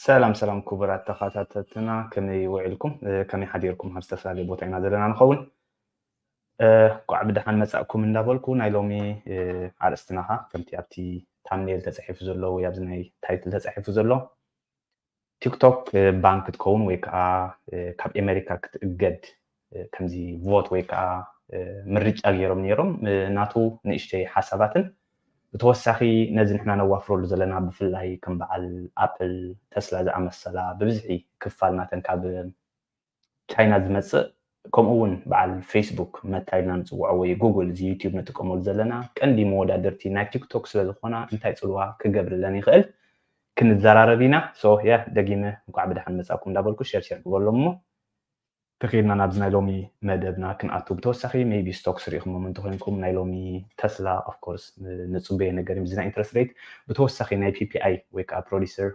ሰላም ሰላም ክቡራት ተኸታተልትና፣ ከመይ ውዒልኩም? እ፣ ከመይ ሓዲርኩም? ኣብ ዝተፈላለየ ቦታ ኢና ዘለና ንኸውን። እ፣ እንኳዕ ብደሓን መጻእኩም እንዳበልኩ፣ ናይ ሎሚ፣ እ፣ ኣርእስትና ኸኣ ከምቲ ኣብቲ ታምኔል ተጻሒፉ ዘሎ ወይ ኣብዚ ናይ ታይትል ተጻሒፉ ዘሎ፣ ቲክቶክ፣ እ፣ ባን ክትከውን ወይ ከኣ፣ እ፣ ካብ ኣሜሪካ ክትእገድ፣ እ፣ ከምዚ ቮት ወይ ከኣ፣ እ፣ ምርጫ ገይሮም ነይሮም። እ፣ ናቱ ንእሽተይ ሓሳባትን ብተወሳኺ ነዚ ንሕና ነዋፍረሉ ዘለና ብፍላይ ከም በዓል ኣፕል፣ ተስላ ዝኣመሰላ ብብዝሒ ክፋል ናተን ካብ ቻይና ዝመጽእ፣ ከምኡ እውን በዓል ፌስቡክ መታ ኢልና ንጽውዖ ወይ ጉግል፣ እዚ ዩቲዩብ ንጥቀመሉ ዘለና ቀንዲ መወዳድርቲ ናይ ቲክቶክ ስለ ዝኾና እንታይ ጽልዋ ክገብርለን ይኽእል ክንዘራረብ ኢና። ሶ ያ ደጊመ እንኳዕ ብደሓን መጻእኩም እንዳበልኩ ሸር ሸር ግበሎም እሞ ተኸይድና ናብዚ ናይ ሎሚ መደብና ክንኣቱ። ብተወሳኺ ሜይቢ ስቶክስ ርኢኹሞም እንተኾይንኩም ናይ ሎሚ ተስላ ኦፍኮርስ ንጽበዮ ነገር እዩ። እዚ ናይ ኢንትረስት ሬት ብተወሳኺ ናይ ፒ ፒ ኣይ ወይ ከዓ ፕሮዲሰር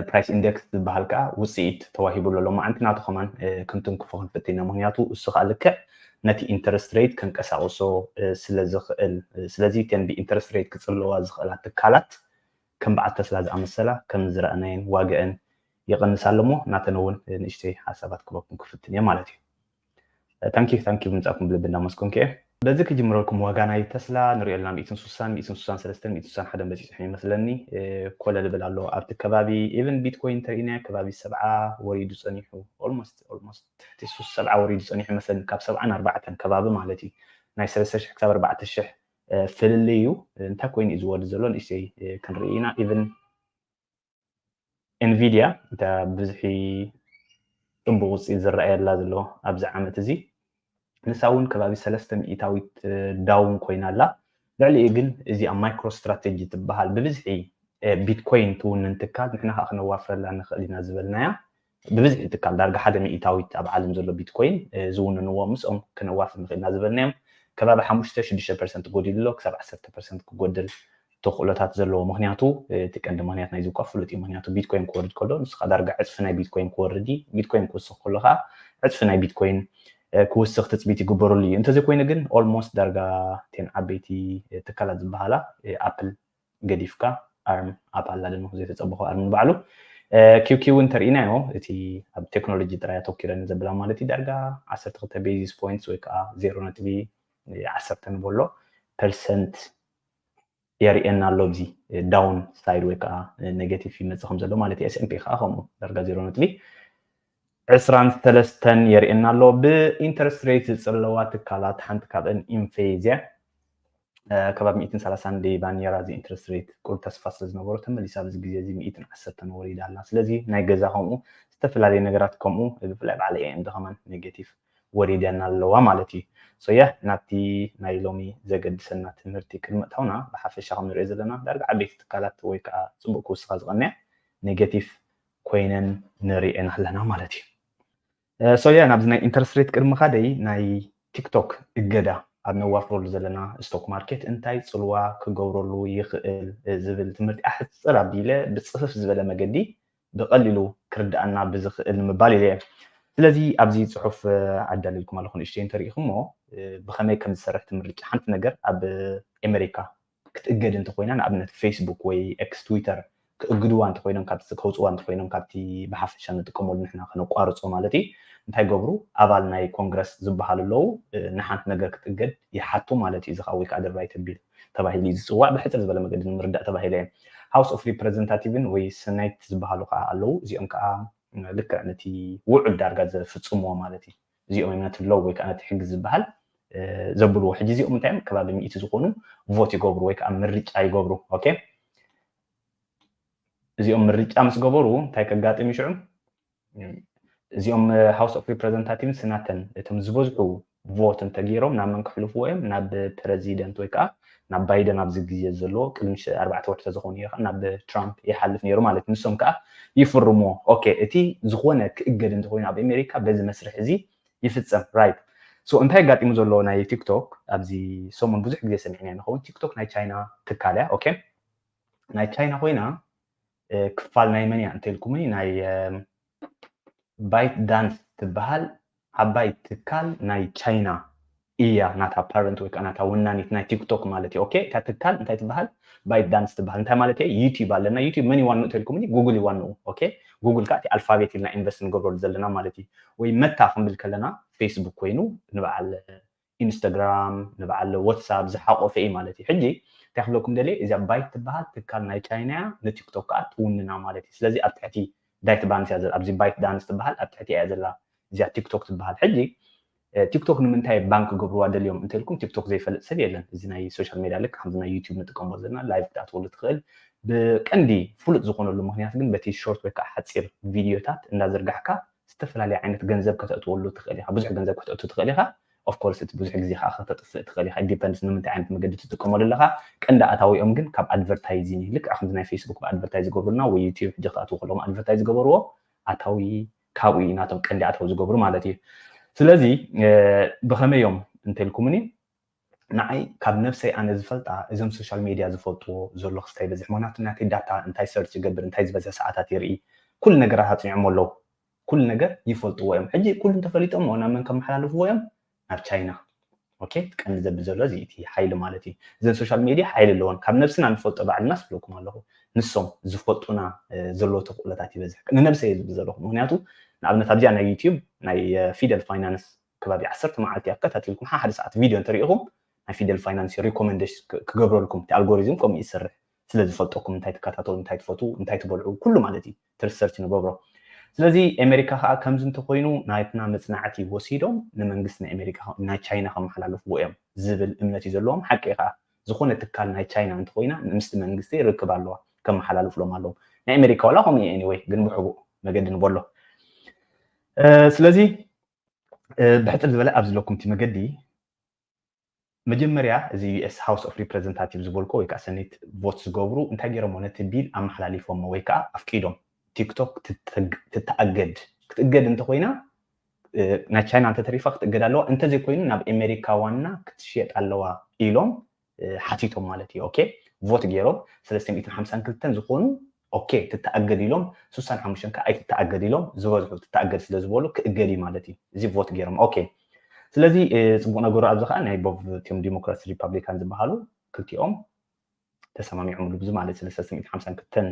ፕራይስ ኢንደክስ ዝበሃል ከዓ ውፅኢት ተዋሂቡ ኣሎ። ሎማዓንቲ ናቱ ከማን ክንትንክፎ ክንፍትን ኢና። ምክንያቱ እሱ ከዓ ልክዕ ነቲ ኢንተረስት ሬት ከንቀሳቅሶ ስለ ዝኽእል። ስለዚ እተን ብኢንተረስት ሬት ክፅለዋ ዝኽእላ ትካላት ከም በዓል ተስላ ዝኣመሰላ ከም ዝረኣናየን ዋገአን ይቐንስ ኣሎ እሞ ናተን እውን ንእሽተይ ሓሳባት ክበኩም ክፍትን እየ ማለት እዩ። ታንኪ ታንኪ ብምጻኩም ብልቢ እንዳመስገንኩ እየ። በዚ ክጅምረልኩም ዋጋ ናይ ተስላ ንሪኦ ኣለና። ሚእትን ሱሳን፣ ሚእትን ሱሳን ሰለስተን፣ ሚእትን ሱሳን ሓደን በፂሑ ይመስለኒ። ኮለል ብል ኣሎ ኣብቲ ከባቢ። ኢቨን ቢትኮይን እንተሪእናዮ ከባቢ ሰብዓ ወሪዱ ፀኒሑ። ኦልሞስት ኦልሞስት እቲ ሱስ ሰብዓ ወሪዱ ፀኒሑ ይመስለኒ፣ ካብ ሰብዓን ኣርባዕተን ከባቢ ማለት እዩ። ናይ ሰለስተ ሽሕ ክሳብ ኣርባዕተ ሽሕ ፍልልይ እዩ። እንታይ ኮይኑ እዩ ዝወርድ ዘሎ ንእሽተይ ክንርኢ ኢና። ኢቨን ኤንቪድያ እታ ብዝሒ ፅቡቅ ውፅኢት ዝረኣየላ ዘሎ ኣብዚ ዓመት እዚ ንሳ እውን ከባቢ ሰለስተ ሚእታዊት ዳውን ኮይና ኣላ። ልዕሊኡ ግን እዚ ኣብ ማይክሮ ስትራቴጂ ትበሃል ብብዝሒ ቢትኮይን ትውንን ትካል ንሕና ከዓ ክነዋፍረላ ንኽእል ኢና ዝበልናያ ብብዝሒ ትካል ዳርጋ ሓደ ሚእታዊት ኣብ ዓለም ዘሎ ቢትኮይን ዝውንንዎ ምስኦም ክነዋፍር ንኽእል ኢና ዝበልናዮም ከባቢ ሓሙሽተ ሽዱሽተ ፐርሰንት ጎዲሉ ኣሎ ክሳብ ዓሰርተ ፐርሰንት ክጎድል ተኽእሎታት ዘለዎ። ምክንያቱ እቲ ቀንዲ ምክንያት ናይዚ እኳ ፍሉጥ እዩ። ምክንያቱ ቢትኮይን ክወርድ ከሎ ንሱ ከዓ ዳርጋ ዕፅፊ ናይ ቢትኮይን ክወርድ እዩ። ቢትኮይን ክውስኽ ከሎ ከዓ ዕፅፊ ናይ ቢትኮይን ክውስኽ ትፅቢት ይግበረሉ እዩ። እንተዘይኮይኑ ግን ኦልሞስት ዳርጋ እተን ዓበይቲ ትካላት ዝበሃላ ኣፕል ገዲፍካ ኣርም ኣፕ ኣላ ደሞ ዘይተፀበኹ ኣርም ንባዕሉ ኪውኪው እውን ተርኢናዮ እቲ ኣብ ቴክኖሎጂ ጥራይ ኣተኪረን ዘብላ ማለት እዩ ዳርጋ ዓሰርተ ክልተ ቤዚስ ፖይንትስ ወይ ከዓ ዜሮ ነጥቢ ዓሰርተ ንበሎ ፐርሰንት የርእየና ኣሎ። ኣብዚ ዳውን ሳይድ ወይ ከዓ ኔጌቲቭ ይመፅእ ከም ዘሎ ማለት እዩ። ኤስኤንፒ ከዓ ከምኡ ዳርጋ ዜሮ ነጥቢ ዕስራን ሰለስተን የርእየና ኣሎ። ብኢንተረስት ሬት ዝፅለዋ ትካላት ሓንቲ ካብአን ኢንፌዝ እያ። ከባቢ ሚእትን ሰላሳን ደይባ ነይራ። እዚ ኢንተረስት ሬት ቁሩብ ተስፋ ስለ ዝነበሮ ተመሊሳ ኣብዚ ግዜ እዚ ሚእትን ዓሰርተን ወሪዳ ኣላ። ስለዚ ናይ ገዛ ከምኡ ዝተፈላለዩ ነገራት ከምኡ ብፍላይ በዓል ኤኤምዲ ከማን ኔጌቲቭ ወሪደን ኣለዋ ማለት እዩ። ሶ ያ ናብቲ ናይ ሎሚ ዘገድሰና ትምህርቲ ቅድሚ እታውና ብሓፈሻ ከም ንሪኦ ዘለና ዳርጋ ዓበይቲ ትካላት ወይ ከዓ ፅቡቅ ክውስኻ ዝቐንያ ኔጌቲቭ ኮይነን ንሪኤን ኣለና ማለት እዩ። ሶ ያ ናብዚ ናይ ኢንተረስት ሬት ቅድሚ ካደይ ናይ ቲክቶክ እገዳ ኣብ ነዋፍረሉ ዘለና ስቶክ ማርኬት እንታይ ፅልዋ ክገብረሉ ይኽእል ዝብል ትምህርቲ ኣሕፅር ኣቢለ ብፅፍፍ ዝበለ መገዲ ብቐሊሉ ክርድኣና ብዝኽእል ንምባል ኢለ እየ። ስለዚ ኣብዚ ፅሑፍ ኣዳልልኩም ኣለኹ ንእሽተይ እንተሪኢኹሞ ብኸመይ ከም ዝሰርሕ ትምርጫ ሓንቲ ነገር ኣብ ኣሜሪካ ክትእገድ እንተኮይና ንኣብነት ፌስቡክ ወይ ኤክስ ትዊተር ክእግድዋ እንተኮይኖም ካብቲ ከውፅዋ እንተኮይኖም ካብቲ ብሓፈሻ ንጥቀመሉ ንሕና ከነቋርፆ ማለት እዩ እንታይ ገብሩ ኣባል ናይ ኮንግረስ ዝበሃሉ ኣለዉ ንሓንቲ ነገር ክትእገድ ይሓቱ ማለት እዩ እዚ ከዓ ወይ ከዓ ራይት ቢል ተባሂሉ እዩ ዝፅዋዕ ብሕፅር ዝበለ መገዲ ንምርዳእ ተባሂለ እየ ሃውስ ኦፍ ሪፕሬዘንታቲቭን ወይ ሰናይት ዝበሃሉ ከዓ ኣለዉ እዚኦም ከዓ ልክዕ ነቲ ውዑል ዳርጋ ዘፍፅምዎ ማለት እዩ እዚኦም እዮም ነቲ ሎው ወይ ከዓ ነቲ ሕጊ ዝበሃል ዘብልዎ ሕጂ እዚኦም እንታይ እዮም ከባቢ ሚእቲ ዝኾኑ ቮት ይገብሩ ወይ ከዓ ምርጫ ይገብሩ ኦኬ እዚኦም ምርጫ ምስ ገበሩ እንታይ ከጋጥም ይሽዑ እዚኦም ሃውስ ኦፍ ሪፕሬዘንታቲቭስ ናተን እቶም ዝበዝሑ ቮት እንተገይሮም ናብ መን ክሕልፍዎ እዮም ናብ ፕረዚደንት ወይ ከዓ ናብ ባይደን ኣብዚ ግዜ ዘሎ ቅድሚ ኣርባዕተ ወርሒ ተዝኸውን ነይሩ ናብ ትራምፕ ይሓልፍ ነይሩ ማለት ንሶም ከዓ ይፍርምዎ ኦኬ እቲ ዝኾነ ክእገድ እንተኮይኑ ኣብ ኣሜሪካ በዚ መስርሕ እዚ ይፍፀም ራይት ሶ እንታይ ኣጋጢሙ ዘሎ ናይ ቲክቶክ ኣብዚ ሰሙን ብዙሕ ግዜ ሰሚዕና ንኸውን ቲክቶክ ናይ ቻይና ትካል እያ ኦኬ ናይ ቻይና ኮይና ክፋል ናይ መን እያ እንተልኩምኒ ናይ ባይት ዳንስ ትበሃል ዓባይ ትካል ናይ ቻይና እያ ናታ ፓረንት ወይ ከዓ ናታ ወናኒት ናይ ቲክቶክ ማለት እዩ። ኦኬ፣ እታ ትካል እንታይ ትበሃል? ባይት ዳንስ ትበሃል። እንታይ ማለት እዩ? ዩቲዩብ ኣለና። ዩቲዩብ መን ይዋንኡ ተልኩምኒ? ጉግል ይዋንኡ። ኦኬ፣ ጉግል ከዓ እቲ ኣልፋቤት ኢልና ኢንቨስት ንገብረሉ ዘለና ማለት እዩ። ወይ መታ ክንብል ከለና ፌስቡክ ኮይኑ ንበዓል ኢንስታግራም ንበዓል ዋትሳፕ ዝሓቆፈ እዩ ማለት እዩ። ሕጂ እንታይ ክብለኩም ደልየ፣ እዚኣ ባይት ትበሃል ትካል ናይ ቻይና እያ፣ ንቲክቶክ ከዓ ትውንና ማለት እዩ። ስለዚ ኣብ ትሕቲ ዳይት ባንስ እያ ዘላ፣ ኣብዚ ባይት ዳንስ ትበሃል ኣብ ትሕቲ እያ ዘላ እዚኣ ቲክቶክ ትበሃል። ሕጂ ቲክቶክ ንምንታይ ባን ክገብርዋ ደልዮም እንተልኩም፣ ቲክቶክ ዘይፈልጥ ሰብ የለን። እዚ ናይ ሶሻል ሜድያ ልክ ከምዚ ናይ ዩቲዩብ ንጥቀመሉ ዘለና ላይቭ ክትኣትወሉ ትኽእል። ብቀንዲ ፍሉጥ ዝኾነሉ ምክንያት ግን በቲ ሾርት ወይ ከዓ ሓፂር ቪዲዮታት እንዳዘርጋሕካ ዝተፈላለየ ዓይነት ገንዘብ ከተእትወሉ ትኽእል ኢኻ። ብዙሕ ገንዘብ ከተእቱ ትኽእል ኢኻ። ኦፍኮርስ እቲ ብዙሕ ግዜ ከዓ ከተጥፍእ ትኽእል ኢኻ። ዲፐንድስ ንምንታይ ዓይነት መገዲ ትጥቀመሉ ኣለኻ። ቀንዲ ኣታዊኦም ግን ካብ ኣድቨርታይዚንግ፣ ልክዕ ከምዚ ናይ ፌስቡክ ብኣድቨርታይዝ ዝገብሩልና ወይ ዩቲዩብ ሕጂ ክትኣትዉ ከለዎም ኣድቨርታይዝ ዝገበርዎ ኣታዊ ካብኡ እዩ ናቶም ቀንዲ ኣታዊ ዝገብሩ ማለት እዩ። ስለዚ ብኸመይ እዮም እንተልኩምኒ፣ ንዓይ ካብ ነብሰይ ኣነ ዝፈልጣ እዞም ሶሻል ሜድያ ዝፈልጥዎ ዘሎ ክስታይ በዝሕ። ምክንያቱ ናተይ ዳታ እንታይ ሰርች ይገብር፣ እንታይ ዝበዝሕ ሰዓታት ይርኢ፣ ኩሉ ነገራት ኣፅኒዖሞ ኣለዉ። ኩሉ ነገር ይፈልጥዎ እዮም። ሕጂ ኩሉ እንተፈሊጦሞ ናብ መን ከመሓላልፍዎ እዮም? ናብ ቻይና። ኦኬ፣ ቀንዲ ዘብል ዘሎ እዚ እቲ ሓይሊ ማለት እዩ። እዘን ሶሻል ሜድያ ሓይሊ ኣለዎን፣ ካብ ነብስና ንፈልጦ ባዕልና ስብለኩም ኣለኹ። ንሶም ዝፈልጡና ዘለዎ ተኽእሎታት ይበዝሕ። ንነብሰይ ዝብል ዘለኹ። ምክንያቱ ንኣብነት ኣብዚኣ ናይ ዩቲዩብ ናይ ፊደል ፋይናንስ ከባቢ ዓሰርተ መዓልቲ ኣከታቲልኩም ሓደ ሰዓት ቪድዮ እንተሪኢኹም ናይ ፊደል ፋይናንስ ሪኮመንዴሽን ክገብረልኩም፣ እቲ ኣልጎሪዝም ከምኡ ይሰርሕ። ስለ ዝፈልጠኩም እንታይ ትከታተሉ፣ እንታይ ትፈትዉ፣ እንታይ ትበልዑ፣ ኩሉ ማለት እዩ። ሪሰርች ንገብሮ። ስለዚ ኣሜሪካ ከዓ ከምዚ እንተኮይኑ ናትና መፅናዕቲ ወሲዶም ንመንግስቲ ናይ ኣሜሪካ፣ ናይ ቻይና ከመሓላልፍዎ እዮም ዝብል እምነት እዩ ዘለዎም። ሓቂ ከዓ ዝኾነ ትካል ናይ ቻይና እንተኮይና ምስቲ መንግስቲ ርክብ ኣለዋ፣ ከመሓላልፍሎም ኣለዎም። ናይ ኣሜሪካ ዋላ ከምኡ እዩ። ኤኒወይ ግን ብሕቡእ መገዲ ንበሎ። ስለዚ ብሕፅር ዝበለ ኣብዚ ዘለኩም እቲ መገዲ መጀመርያ እዚ ዩኤስ ሃውስ ኦፍ ሪፕሬዘንታቲቭ ዝበልኮ ወይ ከዓ ሰኔት ቮት ዝገብሩ እንታይ ገይሮሞ ነቲ ቢል ኣመሓላሊፎሞ ወይ ከዓ ኣፍቂዶም ቲክቶክ ትተኣገድ ክትእገድ እንተኮይና ናይ ቻይና እንተተሪፋ ክትእገድ ኣለዋ፣ እንተዘይኮይኑ ናብ ኣሜሪካ ዋና ክትሽየጥ ኣለዋ ኢሎም ሓቲቶም ማለት እዩ። ኦኬ ቮት ገይሮም ሰለስተ ሚእትን ሓምሳን ክልተን ዝኾኑ ኦኬ ትተኣገድ ኢሎም፣ ስሳን ሓሙሽተን ከዓ ኣይትተኣገድ ኢሎም ዝበዝሑ ትተኣገድ ስለ ዝበሉ ክእገድ እዩ ማለት እዩ። እዚ ቮት ገይሮም ኦኬ። ስለዚ ፅቡቅ ነገሩ ኣብዚ ከዓ ናይ ቦቭ እቲኦም ዲሞክራትስ ሪፓብሊካን ዝበሃሉ ክልቲኦም ተሰማሚዖምሉ ብዙ ማለት ሰለስተ ሚእትን ሓምሳን ክልተን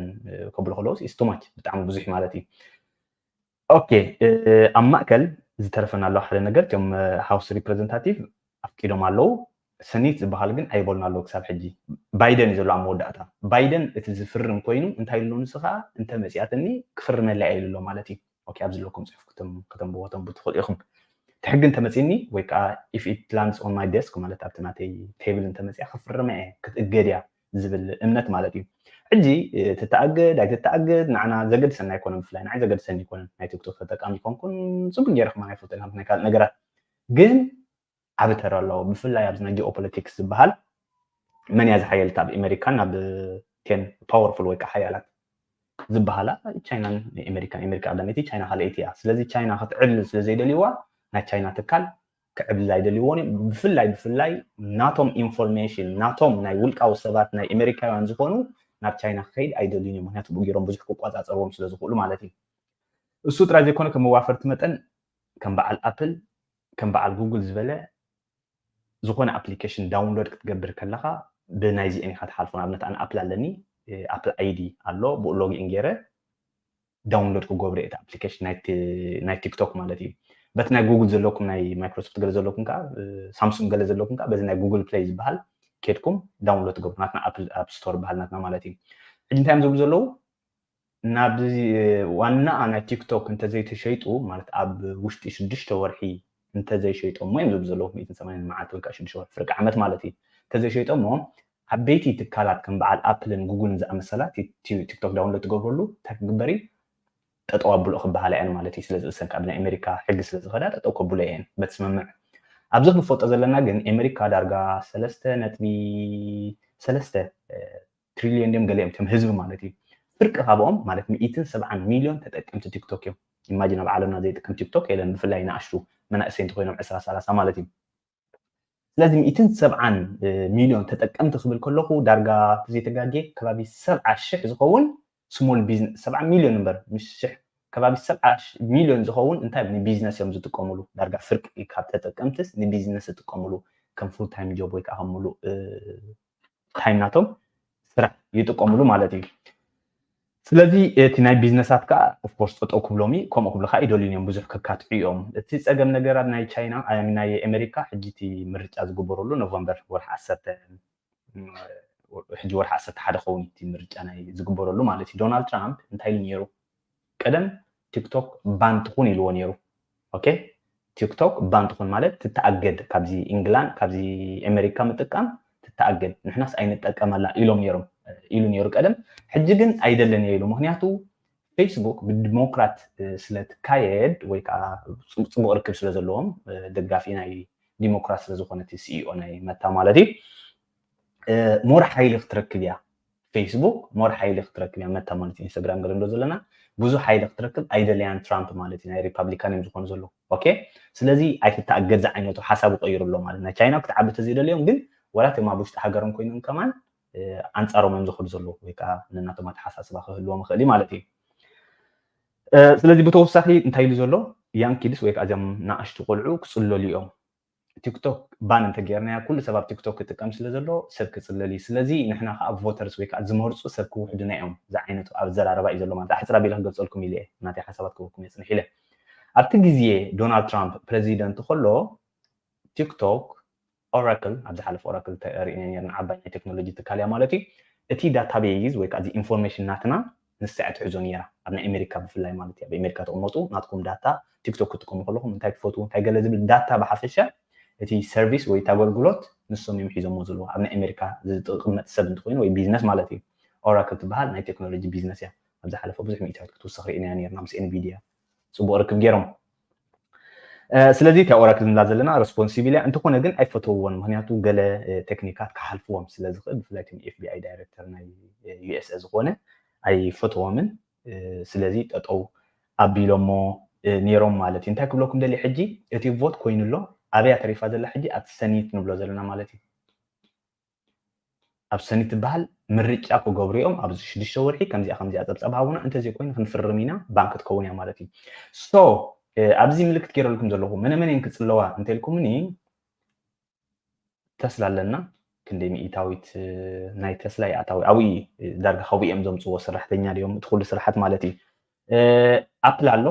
ከብሉ ከለውስ ኢስቱማች ብጣዕሚ ብዙሕ ማለት እዩ። ኦኬ ኣብ ማእከል ዝተረፈና ኣሎ ሓደ ነገር እቲኦም ሃውስ ሪፕሬዘንታቲቭ ኣፍቂዶም ኣለዉ። ሰኔት ዝበሃል ግን ኣይበሉን ኣለዉ ክሳብ ሕጂ። ባይደን እዩ ዘሎ ኣብ መወዳእታ። ባይደን እቲ ዝፍርም ኮይኑ እንታይ ኢሉ ንሱ ከዓ እንተ መፅኣትኒ ክፍርመላ እየ ኢሉ ኣሎ ማለት እዩ። ኦኬ ኣብዚ ዘለኩም ፅሑፍ ከተንብቦ ተንቡ ትኽእሉ ኢኹም። እቲ ሕጊ እንተመፂኒ ወይ ከዓ if it lands on my desk ማለት ኣብቲ ናተይ ቴብል እንተመፅኣ ክፍርመ እየ ክትእገድ እያ ዝብል እምነት ማለት እዩ። ሕጂ ትተኣገድ ኣይትተኣገድ ንዓና ዘገድሰና ኣይኮነን፣ ብፍላይ ንዓይ ዘገድሰኒ ኣይኮነን። ናይ ቲክቶክ ተጠቃሚ ይኮንኩን ፅቡቅ ገይረ ከማን ኣይፈልጦ ናይ ካልእ ነገራት ግን ዓቢ ተራ ኣለዎ። ብፍላይ ኣብዚ ናይ ጂኦፖለቲክስ ዝበሃል መን እያ ዝሓየልቲ ኣብ ኣሜሪካን ኣብ ቴን ፓወርፉል ወይ ከዓ ሓያላት ዝበሃላ ቻይናን ኣሜሪካን፣ ኣሜሪካ ቀዳመይቲ ቻይና ካልኣይቲ እያ። ስለዚ ቻይና ክትዕብልል ስለ ዘይደልይዋ ናይ ቻይና ትካል ክዕብልል ኣይደልይዎን እዮም። ብፍላይ ብፍላይ ናቶም ኢንፎርሜሽን ናቶም ናይ ውልቃዊ ሰባት ናይ ኣሜሪካውያን ዝኾኑ ናብ ቻይና ክኸይድ ኣይደልዩን እዮም። ምክንያቱ ብኡ ገይሮም ብዙሕ ክቆፃፀርዎም ስለ ዝኽእሉ ማለት እዩ። እሱ ጥራይ ዘይኮነ ከም መዋፈርቲ መጠን ከም በዓል ኣፕል ከም በዓል ጉግል ዝበለ ዝኾነ ኣፕሊኬሽን ዳውንሎድ ክትገብር ከለኻ ብናይዚአን ኢኻ ትሓልፎ። ንኣብነት ኣነ ኣፕል ኣለኒ፣ ኣፕል ኣይዲ ኣሎ፣ ብኡ ሎግኢን ገይረ ዳውንሎድ ክገብሮ እቲ ኣፕሊኬሽን ናይ ቲክቶክ ማለት እዩ። በቲ ናይ ጉግል ዘለኩም ናይ ማይክሮሶፍት ገለ ዘለኩም ከዓ ሳምሱንግ ገለ ዘለኩም ከዓ በዚ ናይ ጉግል ፕሌይ ዝበሃል ኬድኩም ዳውንሎድ ትገብሩ። ናትና ኣፕል ኣፕ ስቶር በሃል ናትና ማለት እዩ። ሕጂ እንታይ እዮም ዝብሉ ዘለዉ? ናብዚ ዋናኣ ናይ ቲክቶክ እንተዘይተሸይጡ ማለት ኣብ ውሽጢ ሽዱሽተ ወርሒ እንተዘይሸይጦሞ እዮም ዝብሉ ዘለዉ ሚእትን ሰማንያን መዓልቲ ወይ ከዓ ሽዱሽተ ወርሒ ፍርቂ ዓመት ማለት እዩ። እንተዘይሸይጦሞ ዓበይቲ ትካላት ከም በዓል ኣፕልን ጉግልን ዝኣመሰላ ቲክቶክ ዳውንሎድ ትገብረሉ እንታይ ክግበር እዩ? ጠጠው ኣብልኦ ክበሃላ እየን ማለት እዩ። ስለዚ እሰን ካብ ናይ ኣሜሪካ ሕጊ ስለ ዝኸዳ ጠጠው ከብሎ እየን በቲ ስምምዕ። ኣብዚ ክንፈልጦ ዘለና ግን ኣሜሪካ ዳርጋ ሰለስተ ነጥቢ ሰለስተ ትሪሊዮን ድዮም ገሊኦም እቶም ህዝቢ ማለት እዩ። ፍርቂ ካብኦም ማለት ሚእትን ሰብዓን ሚሊዮን ተጠቀምቲ ቲክቶክ እዮም። ኢማጂን ኣብ ዓለምና ዘይጥቀም ቲክቶክ የለን፣ ብፍላይ ንኣሽቱ መናእሰይ እንተኮይኖም ዕስራ ሰላሳ ማለት እዩ። ስለዚ ሚእትን ሰብዓን ሚሊዮን ተጠቀምቲ ክብል ከለኹ ዳርጋ ተዘይተጋግየ ከባቢ ሰብዓ ሽሕ ዝኸውን ስሞል ቢዝነስ፣ ሰብዓ ሚሊዮን እምበር ምስ ሽሕ ከባቢ ሰብዓ ሚሊዮን ዝኸውን እንታይ ንቢዝነስ እዮም ዝጥቀምሉ። ዳርጋ ፍርቂ ካብ ተጠቀምትስ ንቢዝነስ ዝጥቀምሉ ከም ፉል ታይም ጆብ ወይ ከዓ ከም ሙሉእ ታይም ናቶም ስራሕ ይጥቀምሉ ማለት እዩ። ስለዚ እቲ ናይ ቢዝነሳት ከዓ ኦፍኮርስ ጠጠው ክብሎም እዩ። ከምኡ ክብሉ ከዓ ይደልዩን እዮም፣ ብዙሕ ከካትዑ እዮም። እቲ ፀገም ነገራት ናይ ቻይና ናይ ኣሜሪካ ሕጂ እቲ ምርጫ ዝግበረሉ ኖቨምበር ወርሒ ዓሰርተ ሕጂ ወርሒ ዓሰርተ ሓደ ክኸውን እቲ ምርጫ ናይ ዝግበረሉ ማለት እዩ። ዶናልድ ትራምፕ እንታይ ኢሉ ነይሩ? ቀደም ቲክቶክ ባን ትኹን ኢልዎ ነይሩ። ኦኬ፣ ቲክቶክ ባን ትኹን ማለት ትተኣገድ፣ ካብዚ ኢንግላንድ ካብዚ ኣሜሪካ ምጥቃም ትተኣገድ፣ ንሕናስ ኣይንጠቀመላ ኢሎም ነይሮም ኢሉ ነይሩ ቀደም። ሕጂ ግን ኣይደለን እየ ኢሉ። ምክንያቱ ፌስቡክ ብዲሞክራት ስለ ትካየድ ወይ ከዓ ፅቡቅ ርክብ ስለ ዘለዎም ደጋፊ ናይ ዲሞክራት ስለ ዝኾነ እቲ ሲኢኦ ናይ መታ ማለት እዩ ሞር ሓይሊ ክትረክብ እያ። ፌስቡክ ሞር ሓይሊ ክትረክብ እያ። መታ ማለት ኢንስታግራም ገለ እንዶ ዘለና ብዙሕ ሓይሊ ክትረክብ ኣይደለያን ትራምፕ ማለት እዩ። ናይ ሪፓብሊካን እዮም ዝኾኑ ዘለዉ። ኦኬ፣ ስለዚ ኣይትተኣገድ ዝዓይነቱ ሓሳብ ይቀይሩ ኣሎ ማለት ናይ ቻይና ክትዓቢ ተዘይደልዮም ግን ወላ እቶም ኣብ ውሽጢ ሃገሮም ኮይኖም ከማን ኣንፃሮም እዮም ዝኸዱ ዘለዉ ወይ ከዓ ነናቶም ኣተሓሳስባ ክህልዎም ይኽእል እዩ ማለት እዩ። ስለዚ ብተወሳኺ እንታይ ኢሉ ዘሎ? ያንግ ኪድስ ወይ ከዓ እዚም ንኣሽቱ ቆልዑ ክፅለሉ እዮም። ቲክቶክ ባን እንተጌርናያ ኩሉ ሰብ ኣብ ቲክቶክ ክጥቀም ስለ ዘሎ ሰብ ክፅለል እዩ። ስለዚ ንሕና ከዓ ቮተርስ ወይ ከዓ ዝመርፁ ሰብ ክውሕዱና እዮም ዝዓይነቱ ኣዘራርባ እዩ ዘሎ ማለት። ኣሕፅር ኣቢለ ክገልፀልኩም ኢለ እየ፣ ናተይ ሓሳባት ክህበኩም እየ ፅንሕ ኢለ። ኣብቲ ግዜ ዶናልድ ትራምፕ ፕረዚደንት ከሎ ቲክቶክ ኦራክል ኣብ ዝሓለፈ ኦራክል ርኢና ነርና ዓባይ ናይ ቴክኖሎጂ ትካል እያ ማለት እዩ። እቲ ዳታቤዝ ወይ ከዓ እዚ ኢንፎርሜሽን ናትና ንሳ እያ ትሕዞ ነይራ ኣብ ናይ ኣሜሪካ ብፍላይ ማለት እዩ። ኣብ ኣሜሪካ ትቕመጡ ናትኩም ዳታ ቲክቶክ ክትጥቀሙ ከለኹም እንታይ ትፈትዉ እንታይ ገለ ዝብል ዳታ ብሓፈሻ እቲ ሰርቪስ ወይ እቲ ኣገልግሎት ንሶም እዮም ሒዞሞ ዘለዉ። ኣብ ናይ ኣሜሪካ ዝቕመጥ ሰብ እንተኮይኑ ወይ ቢዝነስ ማለት እዩ። ኦራክል ትበሃል ናይ ቴክኖሎጂ ቢዝነስ እያ። ኣብ ዝሓለፈ ብዙሕ ሚእታዊት ክትውስኽ ርኢናያ ነርና ምስ ኤንቪዲያ ፅቡቅ ርክብ ገይሮም። ስለዚ እቲያ ኦራክል ንብላ ዘለና ሬስፖንሲብል እያ። እንተኾነ ግን ኣይፈተውዎን፣ ምክንያቱ ገለ ቴክኒካት ክሓልፍዎም ስለ ዝኽእል ብፍላይ እቶም ኤፍቢኣይ ዳይሬክተር ናይ ዩኤስኤ ዝኾነ ኣይፈተዎምን። ስለዚ ጠጠው ኣቢሎሞ ነይሮም ማለት እዩ። እንታይ ክብለኩም ደልየ ሕጂ እቲ ቮት ኮይኑ ኣሎ ኣበያ ተሪፋ ዘላ ሕጂ ኣብቲ ሰኒት ንብሎ ዘለና ማለት እዩ። ኣብ ሰኒት ትበሃል ምርጫ ክገብሩ እዮም ኣብዚ ሽዱሽተ ወርሒ ከምዚኣ ከምዚኣ ፀብፀብ ሃቡና እንተዘይኮይኑ ክንፍርም ኢና ባንክ ትከውን እያ ማለት እዩ። ሶ ኣብዚ ምልክት ገይረልኩም ዘለኹ መነ መን እየን ክፅለዋ እንተልኩምኒ ተስላ ኣለና ክንደይ ሚእታዊት ናይ ተስላ ይኣታዊ ኣብኡ ዳርጋ ካብኡ እዮም ዘምፅዎ ሰራሕተኛ ድዮም እቲ ኩሉ ስራሓት ማለት እዩ። ኣፕል ኣሎ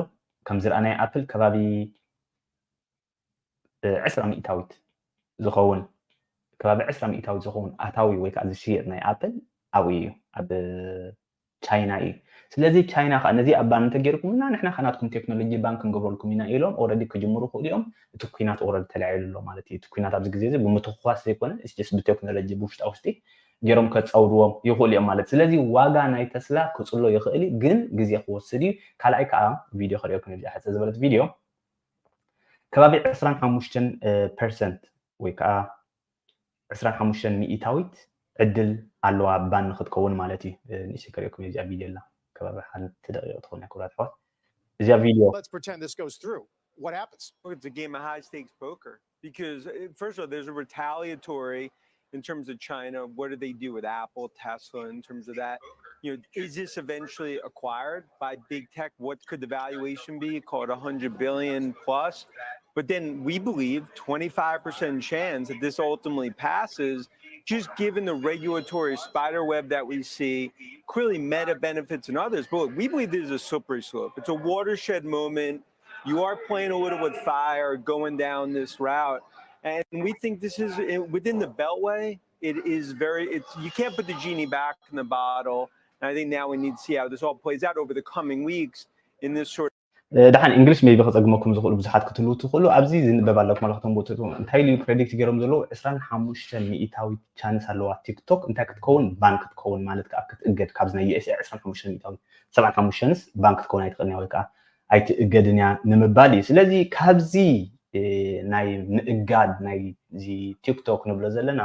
ከም ዝረኣናይ ኣፕል ከባቢ ዕስራ ሚእታዊት ዝኸውን ከባቢ ዕስራ ሚእታዊት ዝኸውን ኣታዊ ወይ ከዓ ዝሽየጥ ናይ ኣፕል ኣብኡ እዩ ኣብ ቻይና እዩ። ስለዚ ቻይና ከዓ ነዚ ኣብ ባን እንተገይርኩምና ንሕና ከናትኩም ቴክኖሎጂ ባን ክንገብረልኩም ኢና ኢሎም ኦረዲ ክጅምሩ ክእሉ እዮም። እቲ ኩናት ኦረዲ ተላዒሉ ኣሎ ማለት እዩ። እቲ ኩናት ኣብዚ ግዜ እዚ ብምትኳስ ዘይኮነ ስ ብቴክኖሎጂ ብውሽጣ ውሽጢ ገይሮም ከፃውድዎም ይኽእሉ እዮም ማለት ስለዚ ዋጋ ናይ ተስላ ክፅሎ ይኽእል እዩ ግን ግዜ ክወስድ እዩ። ካልኣይ ከዓ ቪድዮ ክሪኦኩም ኣብዚ ሓፀ ዝበለት ቪድዮ ከባቢ ዕስራን ሓሙሽተን ፐርሰንት ወይ ከዓ ዕስራን ሓሙሽተን ሚእታዊት ዕድል ኣለዋ ባን ንክትከውን ማለት እዩ። ንእሽተይ ከርእየኩም እዚኣ ቪድዮ ኣላ ከባቢ ሓንቲ ደቂቕ ትኸውን እያ ክብራት ኣሕዋት እዚኣ ቪድዮ Let's pretend this goes through. What happens? It's a game of high stakes poker because uh, first of all, there's a retaliatory in terms of China. What do they do with Apple, Tesla, in terms of that? You know, is this eventually acquired by big tech? What could the valuation be? Call it a hundred billion plus. But then we believe twenty-five percent chance that this ultimately passes, just given the regulatory spider web that we see. Clearly, Meta benefits and others, but look, we believe this is a slippery slope. It's a watershed moment. You are playing a little with fire going down this route. And we think this is eh, within the beltway. It is very. It's you can't put the genie back in the bottle. And I think now we need to see how this all plays out over the coming weeks in this sort. ደሓን እንግሊሽ ሜቢ ከፀግመኩም ዝኽእሉ ብዙሓት ክትህልው ትኽእሉ ኣብዚ ዝንበብ ኣለኩም ኣለክቶም ቦትኡ እንታይ ኢሉ ፕሬዲክት ገይሮም ዘለዉ ዕስራን ሓሙሽተ ሚእታዊት ቻንስ ኣለዋ ቲክቶክ እንታይ ክትከውን ባን ክትከውን ማለት ከዓ ክትእገድ ካብዚ ናይ ዩኤስኤ ዕስራን ሓሙሽተ ሚእታዊት ሰብዓን ሓሙሽተንስ ባን ክትከውን ኣይትኽእልንያ ወይ ከዓ ኣይትእገድንያ ንምባል እዩ ስለዚ ካብዚ ናይ ምእጋድ ናይ ቲክቶክ ንብሎ ዘለና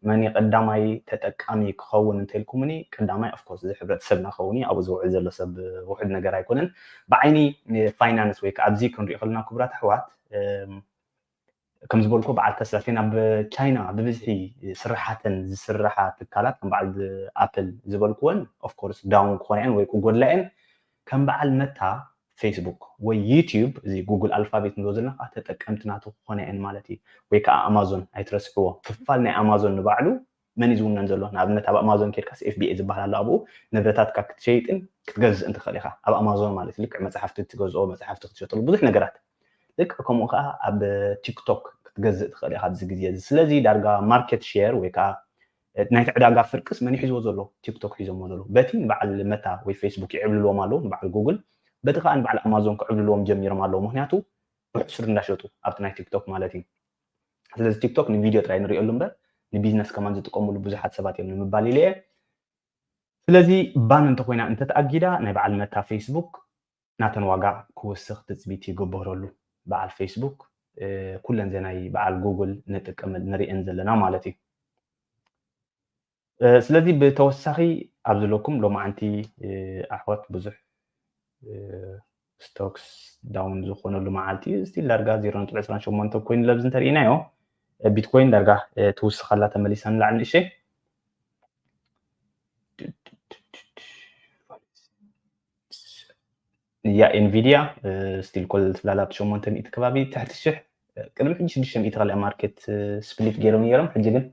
መን ቀዳማይ ተጠቃሚ ክኸውን እንተልኩምኒ ቀዳማይ ኦፍኮርስ እዚ ሕብረተሰብና ክኸውን እዩ ኣብኡ ዝውዕል ዘሎ ሰብ ውሕድ ነገር ኣይኮነን ብዓይኒ ፋይናንስ ወይ ከዓ ኣብዚ ክንሪኦ ከለና ክቡራት ኣሕዋት ከም ዝበልኩ በዓል ተስላ ቴን ኣብ ቻይና ብብዝሒ ስራሓተን ዝስራሓ ትካላት ከም በዓል ኣፕል ዝበልኩወን ኦፍኮርስ ዳውን ክኾና እየን ወይ ክጎድላ እየን ከም በዓል መታ ፌስቡክ ወይ ዩቲዩብ፣ እዚ ጉግል ኣልፋቤት ንብሎ ዘለና ከዓ ተጠቀምቲ ናቱ ክኾና እየን ማለት እዩ። ወይ ከዓ ኣማዞን ኣይትረስዕዎ። ክፋል ናይ ኣማዞን ንባዕሉ መን እዩ ዝውነን ዘሎ? ንኣብነት ኣብ ኣማዞን ኬድካስ ኤፍቢኤ ዝበሃል ኣሎ፣ ኣብኡ ንብረታትካ ክትሸይጥን ክትገዝእን ትኽእል ኢኻ። ኣብ ኣማዞን ማለት እዩ። ልክዕ መፅሓፍቲ ትገዝኦ፣ መፅሓፍቲ ክትሸጠሉ፣ ብዙሕ ነገራት። ልክዕ ከምኡ ከዓ ኣብ ቲክቶክ ክትገዝእ ትኽእል ኢኻ ኣብዚ ግዜ እዚ። ስለዚ ዳርጋ ማርኬት ሼር ወይ ከዓ ናይቲ ዕዳጋ ፍርቅስ መን እዩ ሒዝዎ ዘሎ? ቲክቶክ ሒዞሞ ዘለዉ። በቲ ንበዓል መታ ወይ ፌስቡክ ይዕብልልዎም ኣለዉ፣ ንበዓል ጉግል፣ በቲ ከዓ ንበዓል ኣማዞን ክዕብልልዎም ጀሚሮም ኣለዉ። ምክንያቱ ብሕሱር እንዳሸጡ ኣብቲ ናይ ቲክቶክ ማለት እዩ። ስለዚ ቲክቶክ ንቪድዮ ጥራይ ንሪኦሉ እምበር ንቢዝነስ ከማን ዝጥቀሙሉ ብዙሓት ሰባት እዮም ንምባል ኢለ እየ። ስለዚ ባን እንተኮይና እንተተኣጊዳ ናይ በዓል መታ ፌስቡክ ናተን ዋጋ ክውስኽ ትፅቢት ይግበረሉ። በዓል ፌስቡክ ኩለን ዘናይ በዓል ጉግል ንጥቀመል ንሪእን ዘለና ማለት እዩ። ስለዚ ብተወሳኺ ኣብ ዘለኩም ሎማዓንቲ ኣሕዋት ብዙሕ ስቶክስ ዳውን ዝኾነሉ መዓልቲ እዩ። ስቲል ዳርጋ ዜሮ ነጥቢ ዕስራን ሸሞንተን ኮይኑ ለብዚ እንተሪኢናዮ ቢትኮይን ዳርጋ ትውስኸላ ተመሊሳ ንላዕሊ ንእሸይ ያ ኤንቪዲያ ስቲል ኮል ትብላላ ሸሞንተ ሚእቲ ከባቢ ትሕቲ ሽሕ ቅድሚ ሕጂ ሽዱሽተ ሚእቲ ካልኣ ማርኬት ስፕሊት ገይሮም ነይሮም። ሕጂ ግን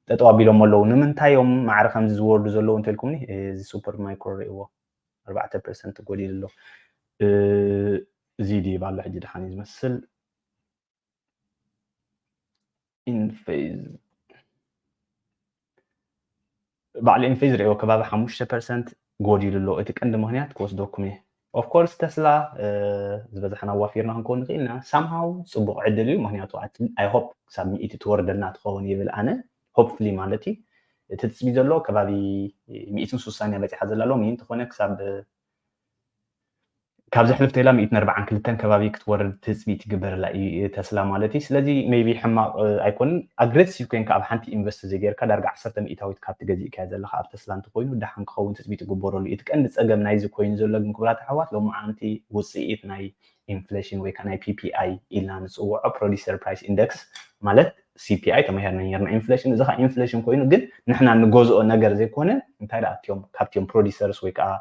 ጠጠው ኣቢሎም ኣለዉ። ንምንታይ እዮም ማዕረ ከምዚ ዝወርዱ ዘለዉ እንተልኩምኒ እዚ ሱፐር ማይክሮ ርእይዎ ኣርባዕተ ፐርሰንት ጎዲሉ ኣሎ። እዚ ድዩ ባሎ ሕጂ ድሓን እዩ ዝመስል ኢንፌዝ ባዕሉ ኢንፌዝ ርእዮ ከባቢ ሓሙሽተ ፐርሰንት ጎዲሉ ኣሎ። እቲ ቀንዲ ምክንያት ክወስደኩም እየ። ኦፍኮርስ ተስላ ዝበዛሕና ኣዋፊርና ክንከውን ንኽእል ኢና። ሳምሃው ፅቡቕ ዕድል እዩ። ምክንያቱ ኣይሆፕ ክሳብ ሚእቲ ትወርደልና ትኸውን ይብል ኣነ። ሆፕፍሊ ማለት እዩ። እቲ ትፅቢ ዘሎ ከባቢ ሚእትን ሱሳን እያ በፂሓ ዘላ ሎሚ እንተኾነ ክሳብ ካብ ዘሕልፍ ተላ ሚእትን ኣርባዓን ክልተን ከባቢ ክትወርድ ትፅቢት ይግበረላ እዩ ተስላ ማለት እዩ። ስለዚ ሜቢ ሕማቕ ኣይኮንን። ኣግሬሲቭ ኮይንካ ኣብ ሓንቲ ኢንቨስት ዘይገርካ ዳርጋ ዓሰርተ ሚእታዊት ካብቲ ገዚእካያ ዘለካ ኣብ ተስላ እንተኮይኑ ደሓን ክኸውን ትፅቢት ይግበረሉ። እቲ ቀንዲ ፀገም ናይዚ ኮይኑ ዘሎ ግን ክቡራት ኣሕዋት ሎማዓንቲ ውፅኢት ናይ ኢንፍሌሽን ወይ ከዓ ናይ ፒፒኣይ ኢልና ንፅውዖ ፕሮዲሰር ፕራይስ ኢንደክስ ማለት ሲፒኣይ ተማሂርና ነርና ኢንፍሌሽን። እዚ ከዓ ኢንፍሌሽን ኮይኑ ግን ንሕና ንገዝኦ ነገር ዘይኮነ እንታይ ደኣ እቲኦም ካብቲኦም ፕሮዲሰርስ ወይ ከዓ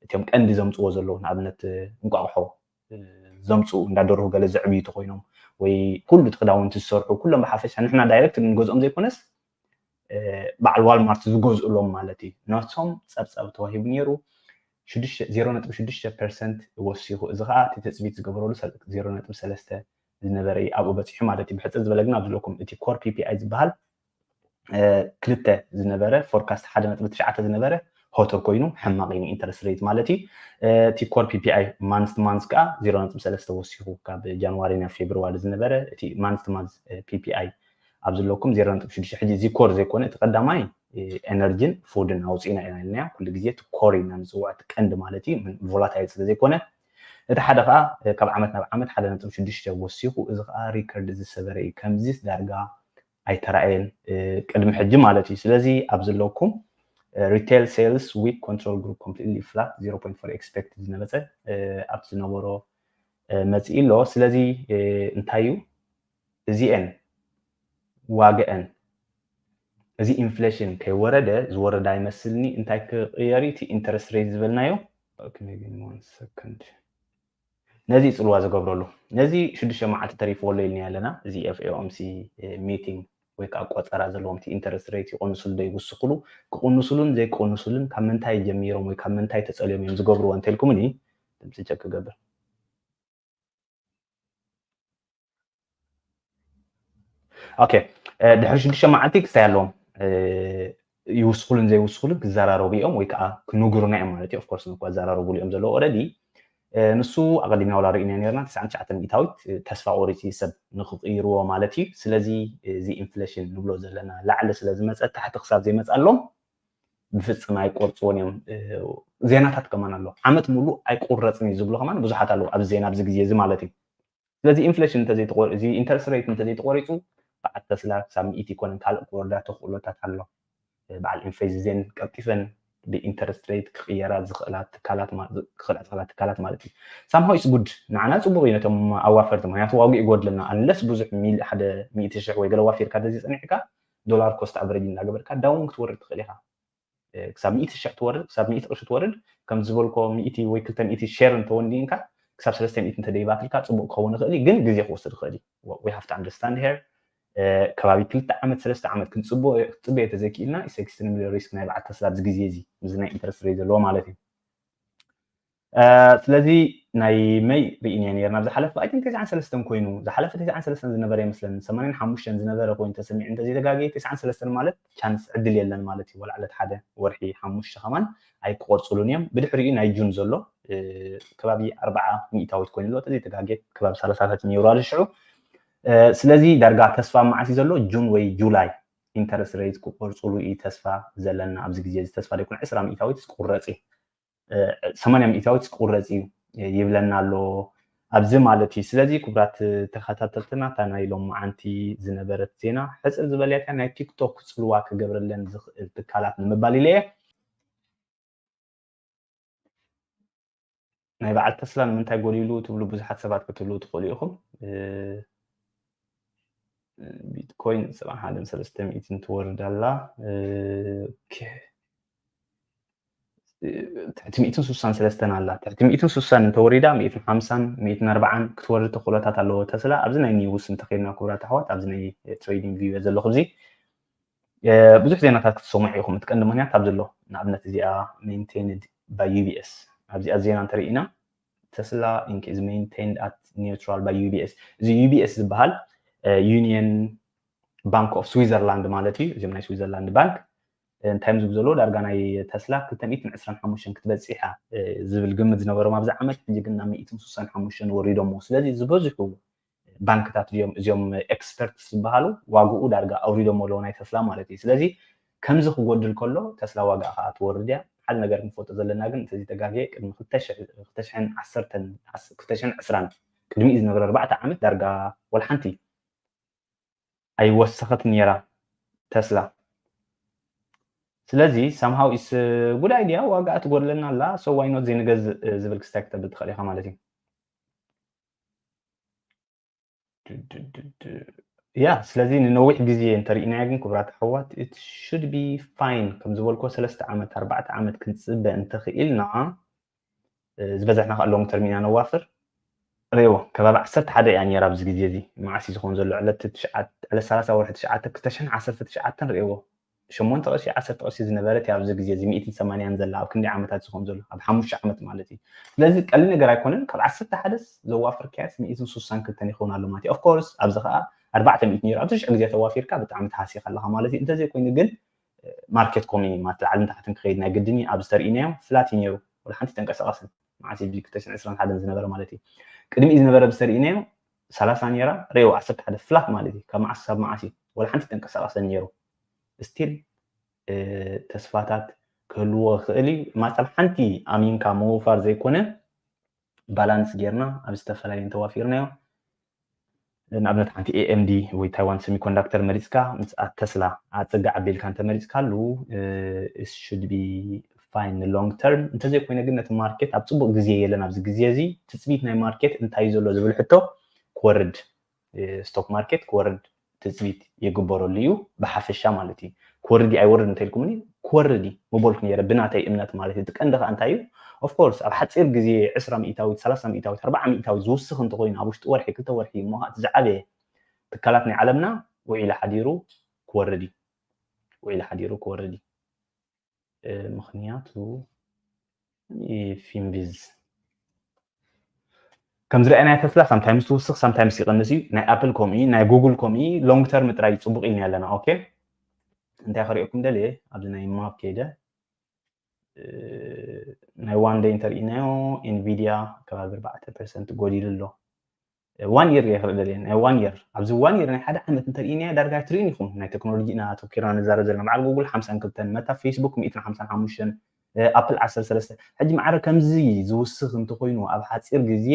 እቲኦም ቀንዲ ዘምፅዎ ዘለዉ ንኣብነት እንቋቑሖ ዘምፅኡ እንዳደርሁ ገለ ዘዕብዩ ተኮይኖም ወይ ኩሉ እቲ ክዳውንቲ ዝሰርሑ ኩሎም ብሓፈሻ ንሕና ዳይረክት ንገዝኦም ዘይኮነስ በዓል ዋልማርት ዝገዝእሎም ማለት እዩ። ነቶም ፀብፀብ ተዋሂቡ ነይሩ ዜሮ ነጥቢ ሽዱሽተ ፐርሰንት ወሲኹ። እዚ ከዓ እቲ ትፅቢት ዝገበረሉ ዜሮ ነጥቢ ሰለስተ ዝነበረ እዩ ኣብኡ በፂሑ ማለት እዩ። ብሕፅር ዝበለ ግን ኣብ ዝለኩም እቲ ኮር ፒፒኣይ ዝበሃል ክልተ ዝነበረ ፎርካስት ሓደ ነጥቢ ትሽዓተ ዝነበረ ሆተር ኮይኑ ሕማቕ እዩ ኢንተረስት ሬት ማለት እዩ። እቲ ኮር ፒፒኣይ ማንስ ማንስ ከዓ ዜሮ ነጥቢ ሰለስተ ወሲኹ ካብ ጃንዋሪ ናብ ፌብርዋሪ ዝነበረ እቲ ማንስ ማንስ ፒፒኣይ ኣብ ዘለኩም ዜሮ ነጥቢ ሽዱሽተ ሕጂ እዚ ኮር ዘይኮነ እቲ ቀዳማይ ኤነርጂን ፉድን ኣውፅእና ኢና ኢልና ኩሉ ግዜ እቲ ኮር ኢና ንፅውዕ እቲ ቀንዲ ማለት እዩ። ቮላታይል ስለ ዘይኮነ እቲ ሓደ ከዓ ካብ ዓመት ናብ ዓመት ሓደ ነጥቢ ሽዱሽተ ወሲኹ እዚ ከዓ ሪከርድ ዝሰበረ እዩ። ከምዚስ ዳርጋ ኣይተራእየን ቅድሚ ሕጂ ማለት እዩ። ስለዚ ኣብ ዘለኩም retail sales week control group completely flat zero point four expect ዝነበፀ ኣብቲ ዝነበሮ መፅኢ ኣሎ። ስለዚ እንታይ እዩ እዚአን ዋግአን እዚ ኢንፍሌሽን ከይወረደ ዝወረደ ኣይመስልኒ እንታይ ክቅየር እቲ ኢንተረስት ሬት ዝበልናዮ። Give me one second ነዚ ፅልዋ ዝገብረሉ ነዚ ሽዱሽተ መዓልቲ ተሪፍዎ ኣሎ ኢልና ኣለና። እዚ ኤፍኦኤምሲ ሚቲንግ ወይ ከዓ ቆፀራ ዘለዎም ኢንተረስት ሬት ይቆንስሉ ዶ ይውስክሉ ክቁንስሉን ዘይቆንስሉን ካብ ምንታይ ጀሚሮም ወይ ካብ ምንታይ ተፀልዮም እዮም ዝገብርዎ እንተልኩምኒ ድምፂ ቸክ ክገብር ኦኬ ድሕሪ ሽዱሽተ መዓልቲ ክስታይ ኣለዎም ይውስኩሉን ዘይውስኩሉን ክዘራረቡ እዮም ወይ ከዓ ክነግሩና እዮም ማለት እዩ። ኦፍኮርስ እኳ ዘራረቡሉ እዮም ዘለዎ ኦረዲ ንሱ ኣቀዲምና ወላ ርኢና ነርና ተስዓን ትሽዓተን ሚእታዊት ተስፋ ቆሪፂ ሰብ ንክቅይርዎ ማለት እዩ። ስለዚ እዚ ኢንፍሌሽን ንብሎ ዘለና ላዕሊ ስለዝመፀ ታሕቲ ክሳብ ዘይመፅኣሎም ብፍፅም ኣይቆርፅዎን እዮም። ዜናታት ከማን ኣሎ ዓመት ሙሉ ኣይቁረፅን እዩ ዝብሉ ከማን ብዙሓት ኣለዉ ኣብዚ ዜና ኣብዚ ግዜ እዚ ማለት እዩ። ስለዚ ኢንፍሌሽን እዚ ኢንተረስት ሬት እንተዘይተቆሪፁ በዓል ተስላ ክሳብ ሚእቲ ይኮነን ካልእ ክወርዳ ተኽእሎታት ኣሎ። በዓል ኢንፌዝ ዜን ቀልጢፈን ብኢንተረስት ሬት ክቅየራ ዝኽእላ ትካላት ክኽእላ ዝኽእላ ትካላት ማለት እዩ። ሳምሃው ኢስ ጉድ ንዓና ፅቡቅ እዩ ነቶም ኣዋፈርቲ ምክንያቱ ዋጉ ይጎድለና ኣንለስ ብዙሕ ሚል ሓደ ሚእቲ ሽሕ ወይ ገለ ዋፊርካ ተዘይፀኒዕካ ዶላር ኮስት ኣቨሬጅ እናገበርካ ዳውን ክትወርድ ትኽእል ኢኻ። ክሳብ ሚእቲ ሽሕ ትወርድ ክሳብ ሚእቲ ቅርሺ ትወርድ ከም ዝበልኮ ሚእቲ ወይ ክልተ ሚእቲ ሸር እንተወንዲንካ ክሳብ ሰለስተ ሚእቲ እንተደይባትልካ ፅቡቅ ክኸውን ይኽእል እዩ፣ ግን ግዜ ክወስድ ይኽእል እዩ። We have to understand here ከባቢ ክልተ ዓመት ሰለስተ ዓመት ክንፅበዮ ተዘይክኢልና ኢሰክስትሪምሊ ሪስክ ናይ በዓል ተስላ ኣብዚ ግዜ እዚ ምስዚ ናይ ኢንተረስት ሬት ዘለዎ ማለት እዩ። ስለዚ ናይ መይ ርኢናዮ ነርና ኣብ ዝሓለፈ ኣይትን ተስዓን ሰለስተን ኮይኑ ዝሓለፈ ተስዓን ሰለስተን ዝነበረ ይመስለኒ ሰማንያን ሓሙሽተን ዝነበረ ኮይኑ ተሰሚዑ እንተዘይተጋግየ ተስዓን ሰለስተን ማለት ቻንስ ዕድል የለን ማለት እዩ። ወላ ዕለት ሓደ ወርሒ ሓሙሽተ ከማን ኣይክቆርፅሉን እዮም። ብድሕሪኡ ናይ ጁን ዘሎ ከባቢ ኣርባዓ ሚእታዊት ኮይኑ ኣሎ ተዘይተጋግየ ከባቢ ሰላሳታት ነይሩ ኣልሽዑ። ስለዚ ዳርጋ ተስፋ መዓስ እዩ ዘሎ? ጁን ወይ ጁላይ ኢንተረስት ሬት ክቆርፅሉ እዩ ተስፋ ዘለና ኣብዚ ግዜ እዚ ተስፋ ደይኮነ ዕስራ ሚእታዊት ክቁረፅ እዩ ሰማንያ ሚእታዊት ክቁረፅ እዩ ይብለና ኣሎ ኣብዚ ማለት እዩ። ስለዚ ክቡራት ተኸታተልትና እታ ናይ ሎማዓንቲ ዝነበረት ዜና ሕፅር ዝበለያታ ናይ ቲክቶክ ፅልዋ ክገብረለን ዝኽእል ትካላት ንምባል ኢለ እየ። ናይ በዓል ተስላ ንምንታይ ጎዲሉ ትብሉ ብዙሓት ሰባት ክትብሉ ትኽእሉ ኢኹም። ቢትኮይን ሰብዓ ሓደን ሰለስተ ሚእትን ትወርድ ኣላ። ትሕቲ ሚእትን ሱሳን ሰለስተን ኣላ። ትሕቲ ሚእትን ሱሳን እንተወሪዳ ሚእትን ሓምሳን ሚእትን ኣርባዓን ክትወርድ ተኽእሎታት ኣለዎ ተስላ። ኣብዚ ናይ ኒውስ እንተኸይድና ክቡራት ኣሕዋት ኣብዚ ናይ ትሬዲንግ ቪው ዘለኹ እዚ ብዙሕ ዜናታት ክትሰምዑ ኢኹም። እቲ ቀንዲ ምክንያት ኣብዚ ኣሎ። ንኣብነት እዚኣ maintained by ዩቢኤስ ኣብዚኣ ዜና እንተርኢና ተስላ ኢንክ is maintained at neutral by ዩቢኤስ። እዚ ዩቢኤስ ዝበሃል ዩኒየን ባንክ ኦፍ ስዊዘርላንድ ማለት እዩ። እዚም ናይ ስዊዘርላንድ ባንክ እንታይ እዮም ዝብሉ ዘለዉ ዳርጋ ናይ ተስላ ክልተ ሚእትን ዕስራን ሓሙሽተን ክትበፅሕ እያ ዝብል ግምት ዝነበሮም ኣብዚ ዓመት ሕጂ ግን ናብ ሚእትን ሱሳን ሓሙሽተን ወሪዶሞ። ስለዚ ዝበዝሑ ባንክታት እዮም እዚኦም ኤክስፐርት ዝበሃሉ ዋግኡ ዳርጋ ኣውሪዶሞ ኣለዎ ናይ ተስላ ማለት እዩ። ስለዚ ከምዚ ክጎድል ከሎ ተስላ ዋጋ ከዓ ትወርድ እያ። ሓደ ነገር ክንፈልጦ ዘለና ግን እንተዘይተጋግየ ቅድሚ ክልተ ሽሕን ዕስራን ቅድሚኡ ዝነበረ ኣርባዕተ ዓመት ዳርጋ ወላ ሓንቲ ኣይወሰኸት ነይራ ተስላ። ስለዚ somehow is good idea ዋጋ ትጎድለና ኣላ so why not ዘይንገዝእ ዝብል ክስታይ ክተብል ትኽእል ኢኻ ማለት እዩ። ያ ስለዚ ንነዊሕ ግዜ እንተርኢናዮ ግን ክቡራት ኣሕዋት it should be fine ከም ዝበልኮ ሰለስተ ዓመት ኣርባዕተ ዓመት ክንፅበ እንተኽኢልና ዝበዛሕና ከዓ long term ኢና ነዋፍር። ርእይዎ ከባቢ ዓሰርተ ሓደ እያ ነይራ ኣብዚ ግዜ እዚ መዓስ እዩ ዝኸውን ዘሎ ዕለት ሰላሳ ወርሒ ትሽዓተ ክልተ ሽሕን ዓሰርተ ትሽዓተን ርእይዎ ሸሞንተ ቅርሺ ዓሰርተ ቅርሺ ዝነበረት እያ ኣብዚ ግዜ እዚ ሚእትን ሰማንያን ዘላ ኣብ ክንደይ ዓመታት ዝኸውን ዘሎ ኣብ ሓሙሽተ ዓመት ማለት እዩ። ስለዚ ቀሊል ነገር ኣይኮነን ካብ ዓሰርተ ሓደስ ዘዋፈርካያስ ሚእትን ሱሳን ክልተን ይኸውን ኣሎ ማለት እዩ። Of course ኣብዚ ከዓ ኣርባዕተ ሚእቲ ነይሩ ኣብዚ ሽዑ ግዜ ተዋፊርካ ብጣዕሚ ተሃሲኻ ኣለኻ ማለት እዩ። እንተዘይኮይኑ ግን ማርኬት ኮም እዩ ማለት ላዕልን ታሕትን ክኸይድ ናይ ግድን እዩ። ኣብዚ ተርኢናዮ ፍላት እዩ ነይሩ ወላ ሓንቲ ተንቀሳቐስን መዓስ እዩ ክልተ ሽሕን ዕስራን ሓደን ዝነበረ ማለት እዩ። ቅድሚኡ ዝነበረ ኣብዚ ተርኢናዮ ሰላሳ ነይራ ሬው ዓሰርተ ሓደ ፍላት ማለት እዩ። ካብ መዓስ ሳብ መዓስ እዩ ወላ ሓንቲ ተንቀሳቐሰን ነይሩ። ስቲል ተስፋታት ክህልዎ ይኽእል እዩ። ማሳል ሓንቲ ኣሚንካ ምውፋር ዘይኮነ ባላንስ ጌርና ኣብ ዝተፈላለዩ እንተዋፊርናዮ ንኣብነት ሓንቲ ኤኤምዲ ወይ ታይዋን ሰሚኮንዳክተር መሪፅካ ምስኣ ተስላ ኣፅግዕ ኣቢልካ እንተመሪፅካሉ should be fine long term እንተዘይኮይነ ግን ነቲ ማርኬት ኣብ ፅቡቅ ግዜ የለን ኣብዚ ግዜ እዚ ትፅቢት ናይ ማርኬት እንታይ ዘሎ ዝብል ሕቶ ክወርድ ስቶክ ማርኬት ክወርድ ትፅቢት ይግበረሉ እዩ ብሓፈሻ ማለት እዩ። ክወርድ ኣይወርድ እንተልኩምኒ ክወርድ እዩ ምበልኩ ነይረ ብናተይ እምነት ማለት እዩ። እቲ ቀንዲ ከዓ እንታይ እዩ of course ኣብ ሓፂር ግዜ ዕስራ ሚእታዊት ሰላሳ ሚእታዊት ኣርባዓ ሚእታዊት ዝውስኽ እንተኮይኑ ኣብ ውሽጢ ወርሒ ክልተ ወርሒ እሞ እቲ ዝዓበየ ትካላት ናይ ዓለምና ውዒሉ ሓዲሩ ክወርድ እዩ። ውዒሉ ሓዲሩ ክወርድ እዩ። ምክንያቱ ፊምቢዝ ከም ዝረኣናዮ ተስላ ሳምታይምስ ትውስኽ ሳምታይምስ ይቐንስ እዩ። ናይ ኣፕል ከምኡ እዩ፣ ናይ ጉግል ከምኡ እዩ። ሎንግ ተርም ጥራይ እዩ ፅቡቅ ኢልና ኣለና። ኦኬ እንታይ ክሪእኩም ደልየ ኣብዚ ናይ ማፕ ከይደ ናይ ዋን ደይ እንተርኢናዮ ኢንቪድያ ከባቢ ኣርባዕተ ፐርሰንት ጎዲሉ ኣሎ። ዋን የር እየ ክርኢ ደልየ ናይ ዋን የር ኣብዚ ዋን የር ናይ ሓደ ዓመት እንተርኢናዮ ዳርጋ ኣይትርእዩን ኢኹም። ናይ ቴክኖሎጂ ኢና ኣተኪርና ንዛረብ ዘለና በዓል ጉግል ሓምሳን ክልተን መታ ፌስቡክ ሚእትን ሓምሳን ሓሙሽተን ኣፕል ዓሰርተ ሰለስተ ሕጂ ማዕረ ከምዚ ዝውስኽ እንተኮይኑ ኣብ ሓፂር ግዜ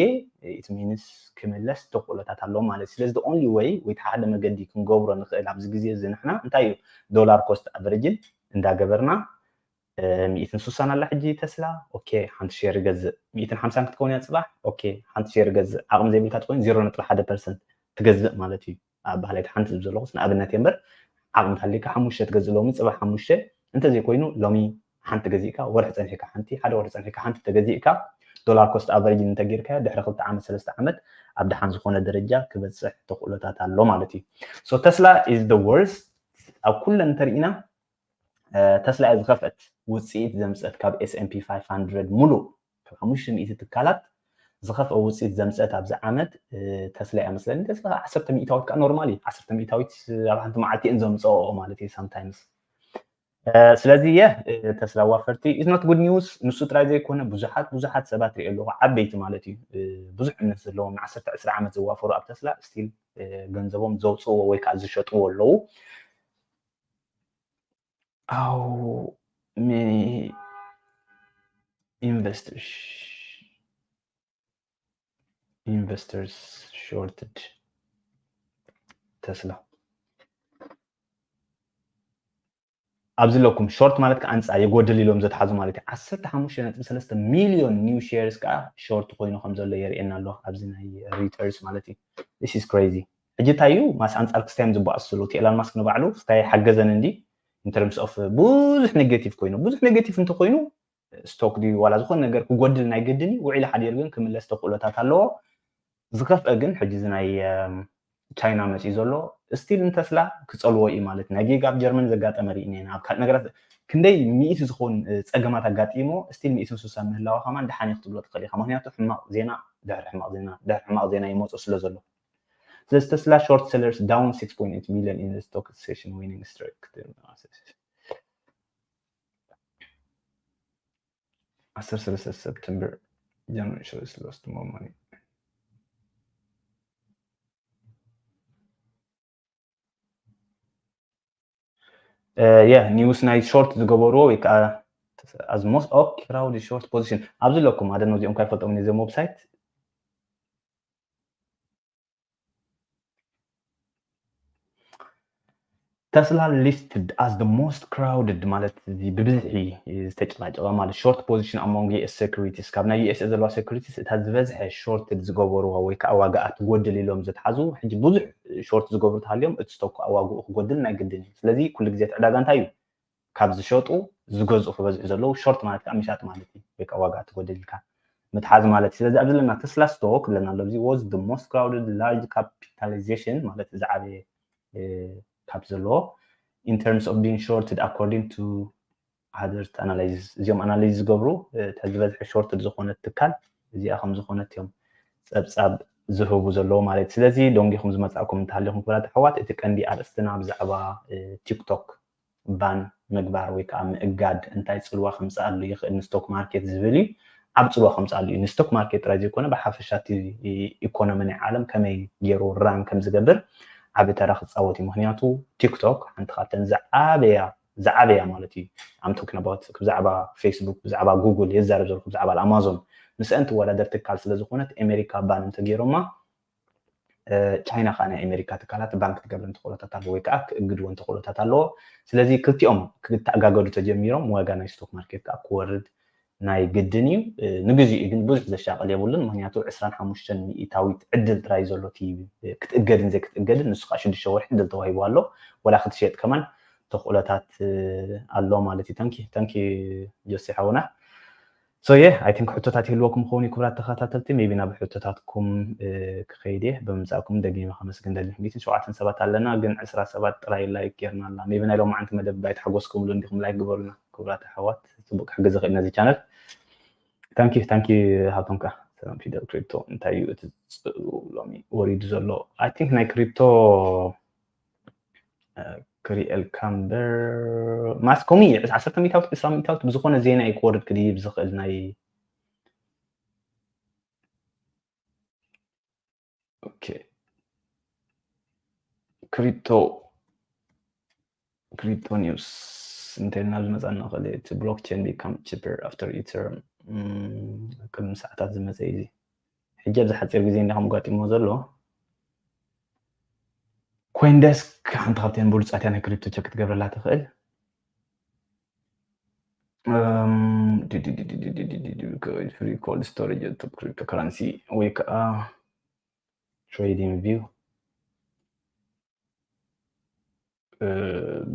ኢት ሚንስ ክምለስ ተኽእሎታት ኣሎ ማለት እዩ። ስለዚ the only way ወይ ሓደ መገዲ ክንገብሮ ንኽእል ኣብዚ ግዜ እዚ ንሕና እንታይ እዩ ዶላር ኮስት ኣቨሬጅን እንዳገበርና ሚእትን ሱሳን ኣላ ሕጂ ተስላ ኦኬ ሓንቲ ሼር ይገዝእ ሚእትን ሓምሳን ክትከውን እያ ፅባሕ ኦኬ ሓንቲ ሼር ይገዝእ ዓቕሚ ዘይብልካ ትኮይኑ ዜሮ ነጥቢ ሓደ ፐርሰንት ትገዝእ ማለት እዩ። ኣብ ባህላይት ሓንቲ ዝብ ዘለኹስ ንኣብነት እየ እምበር ዓቕሚ ታሊካ ሓሙሽተ ትገዝእ ሎሚ ፅባሕ ሓሙሽተ እንተዘይኮይኑ ሎሚ ሓንቲ ገዚእካ ወርሒ ፀኒሕካ ሓንቲ ሓደ ወርሒ ፀኒሕካ ሓንቲ ተገዚእካ ዶላር ኮስት ኣቨሬጅ እንተጌርካዮ ድሕሪ ክልተ ዓመት ሰለስተ ዓመት ኣብ ደሓን ዝኾነ ደረጃ ክበፅሕ ተኽእሎታት ኣሎ ማለት እዩ። So Tesla is the worst ኣብ ኩለን እንተርኢና ተስላ እያ ዝኸፍአት ውፅኢት ዘምፀት ካብ S&P five hundred ሙሉእ ካብ ሓሙሽተ ሚእቲ ትካላት ዝኸፍአ ውፅኢት ዘምፀት ኣብዚ ዓመት ተስላ እያ መስለኒ። ተስላ ዓሰርተ ሚእታዊት ከዓ ኖርማል እዩ። ዓሰርተ ሚእታዊት ኣብ ሓንቲ መዓልቲ እየን ዘምፀኦ ማለት እዩ sometimes። ስለዚ የ ተስላ ዋፈርቲ is not good news። ንሱ ጥራይ ዘይኮነ ብዙሓት ብዙሓት ሰባት ሪኦ ኣለኹ ዓበይቲ ማለት እዩ ብዙሕ እምነት ዘለዎም ንዓሰርተ ዕስራ ዓመት ዝዋፈሩ ኣብ ተስላ still ገንዘቦም ዘውፅእዎ ወይ ከዓ ዝሸጥዎ ኣለዉ። How many investors investors shorted Tesla? ኣብዚ ኣለኩም። ሾርት ማለት ከዓ ኣንፃር የጎድል ኢሎም ዘትሓዙ ማለት እዩ። ዓሰርተ ሓሙሽተ ነጥቢ ሰለስተ ሚልዮን new shares ከዓ ሾርት ኮይኑ ከም ዘሎ የርእየና ኣሎ ኣብዚ ናይ ሪተርስ ማለት እዩ። This is crazy። ሕጂ እንታይ እዩ ማስ ኣንፃር ክስታይ እዮም ዝበኣሱ ዘለዉ? እቲ ኤላን ማስክ ንባዕሉ ክስታይ ሓገዘን እንዲ in terms of ብዙሕ ኔጌቲቭ ኮይኑ ብዙሕ ኔጌቲቭ እንተኮይኑ ስቶክ ድዩ ዋላ ዝኾነ ነገር ክጎድል ናይ ግድን እዩ። ውዒሉ ሓዲሩ ግን ክምለስ ተኽእሎታት ኣለዎ። ዝኸፍአ ግን ሕጂ እዚ ናይ ቻይና መፂኡ ዘሎ ስቲል ንተስላ ክፀልዎ እዩ ማለት ናይ ጌጋ ኣብ ጀርመን ዘጋጠመ ርኢና ኢና። ኣብ ካልእ ነገራት ክንደይ ሚእቲ ዝኸውን ፀገማት ኣጋጢሞ ስቲል ሚእትን ስሳን ምህላዋ ከማን ደሓን እዩ ክትብሎ ትኽእል ኢኻ። ምክንያቱ ሕማቕ ዜና ድሕሪ ሕማቕ ዜና ድሕሪ ሕማቕ ዜና ይመፁ ስለ ዘሎ። ስለዚ ተስላ short sellers down six point eight million in the stock session winning streak ዓሰርተ ሰለስተ ሰፕተምበር January shows lost more money። የ ኒውስ ናይ ሾርት ዝገበርዎ ወይ ከዓ as most okay crowd short position ኣብዚ ኣለኩም ኣደ ነዚኦም ካይፈልጦም ነዚኦም ዌብሳይት Tesla listed as the most crowded ማለት እዚ ብብዝሒ ዝተጨናጨቐ ማለት short position among U S securities ካብ ናይ U S ዘለዋ securities እታ ዝበዝሐ shorted ዝገበርዋ ወይ ከዓ ዋጋኣ ትጎድል ኢሎም ዝተሓዙ ሕጂ ብዙሕ short ዝገብሩ ተሃልዮም እቲ ስቶክ ዋግኡ ክጎድል ናይ ግድን እዩ። ስለዚ ኩሉ ግዜ እቲ ዕዳጋ እንታይ እዩ ካብ ዝሸጡ ዝገዝኡ ክበዝሑ ዘለዉ short ማለት ከዓ ምሻጥ ማለት እዩ። ወይ ከዓ ዋጋ ትጎድል ኢልካ ምትሓዝ ማለት እዩ። ስለዚ ኣብዚ ዘለና ተስላ ስቶክ ብለና ኣሎ። እዚ was the most crowded large capitalization ማለት ዝዓበየ ካብ ዘለዎ in terms of being shorted according to other analysis እዚኦም ኣናሊዝ ዝገብሩ ዝበዝሐ shorted ዝኾነት ትካል እዚኣ ከም ዝኾነት እዮም ፀብፃብ ዝህቡ ዘለዉ ማለት እዩ። ስለዚ ደንጊኹም ዝመፃእኩም እንተሃሊኹም ክብራት ኣሕዋት እቲ ቀንዲ ኣርእስትና ብዛዕባ ቲክቶክ ban ምግባር ወይ ከዓ ምእጋድ እንታይ ፅልዋ ከምፅኣሉ ይኽእል ንስቶክ ማርኬት ዝብል እዩ። ዓብ ፅልዋ ከምፅኣሉ እዩ ንስቶክ ማርኬት ጥራይ ዘይኮነ ብሓፈሻ እቲ ኢኮኖሚ ናይ ዓለም ከመይ ገይሩ run ከም ዝገብር ዓብ ተራ ክፃወት እዩ። ምክንያቱ ቲክቶክ ሓንቲ ካብተን ዝዓበያ ዝዓበያ ማለት እዩ I'm talking about ብዛዕባ ፌስቡክ ብዛዕባ ጉግል የዛረብ ዘለኩ ብዛዕባ ኣማዞን ምስአን ትወዳደር ትካል ስለዝኮነት ኣሜሪካ ban እንተገይሮማ ቻይና ከዓ ናይ ኣሜሪካ ትካላት ban ክትገብረን ተኽእሎታት ኣለዎ ወይ ከዓ ክእግድወን ተኽእሎታት ኣለዎ። ስለዚ ክልቲኦም ክተኣጋገዱ ተጀሚሮም ዋጋ ናይ ስቶክ ማርኬት ከዓ ክወርድ ናይ ግድን እዩ። ንግዚኡ ግን ብዙሕ ዘሻቕል የብሉን ምክንያቱ ዕስራን ሓሙሽተን ሚእታዊት ዕድል ጥራይ ዘሎ እቲ ክትእገድን ዘይክትእገድን ንሱ ከዓ ሽዱሽተ ወርሒ ዕድል ተዋሂቡ ኣሎ። ወላ ክትሸጥ ከማን ተኽእሎታት ኣሎ ማለት እዩ። Thank you thank you ጆሲ ሓውና። So yeah I think ሕቶታት ይህልወኩም ክኸውን እዩ ክብራት ተኸታተልቲ maybe ናብ ሕቶታትኩም ክኸይድ እየ ብምምፃእኩም ደጊመ ከመስግን ደሊ ሚእትን ሸውዓተን ሰባት ኣለና ግን ዕስራ ሰባት ጥራይ like ጌርና ኣላ maybe ናይ ሎማዓንቲ መደብ ኣይተሓጎስኩምሉ እንዲኹም like ግበሩና ክብራት ኣሕዋት ፅቡቅ ክሕግዝ ይኽእል ነዚ channel። Thank you thank you ሃብቶም ከዓ ሰላም ፊደል ክሪፕቶ እንታይ እዩ እቲ ፅሩ ሎሚ ወሪዱ ዘሎ I think ናይ ክሪፕቶ ክሪኤልካ እምበር ማስ ከምኡ እዩ ዓሰርተ ሚእታዊት ዕስራ ሚእታዊት ብዝኾነ ዜና እዩ ክወርድ ክድይብ ዝኽእል ናይ ክሪፕቶ ክሪፕቶ ኒውስ እንተልና ዝመፃና ክእል እቲ blockchain become cheaper after Ethereum ቅድሚ ሰዓታት ዝመፀ እዩ። ሕጂ ኣብዚ ሓፂር ግዜ እንዲኹም ኣጋጢሞ ዘሎ ኮይንደስክ ሓንቲ ካብተን ብሉፃት እያ ናይ ክሪፕቶ ቸክ ክትገብረላ ትኽእል free cold storage cryptocurrency ወይ ከዓ trading view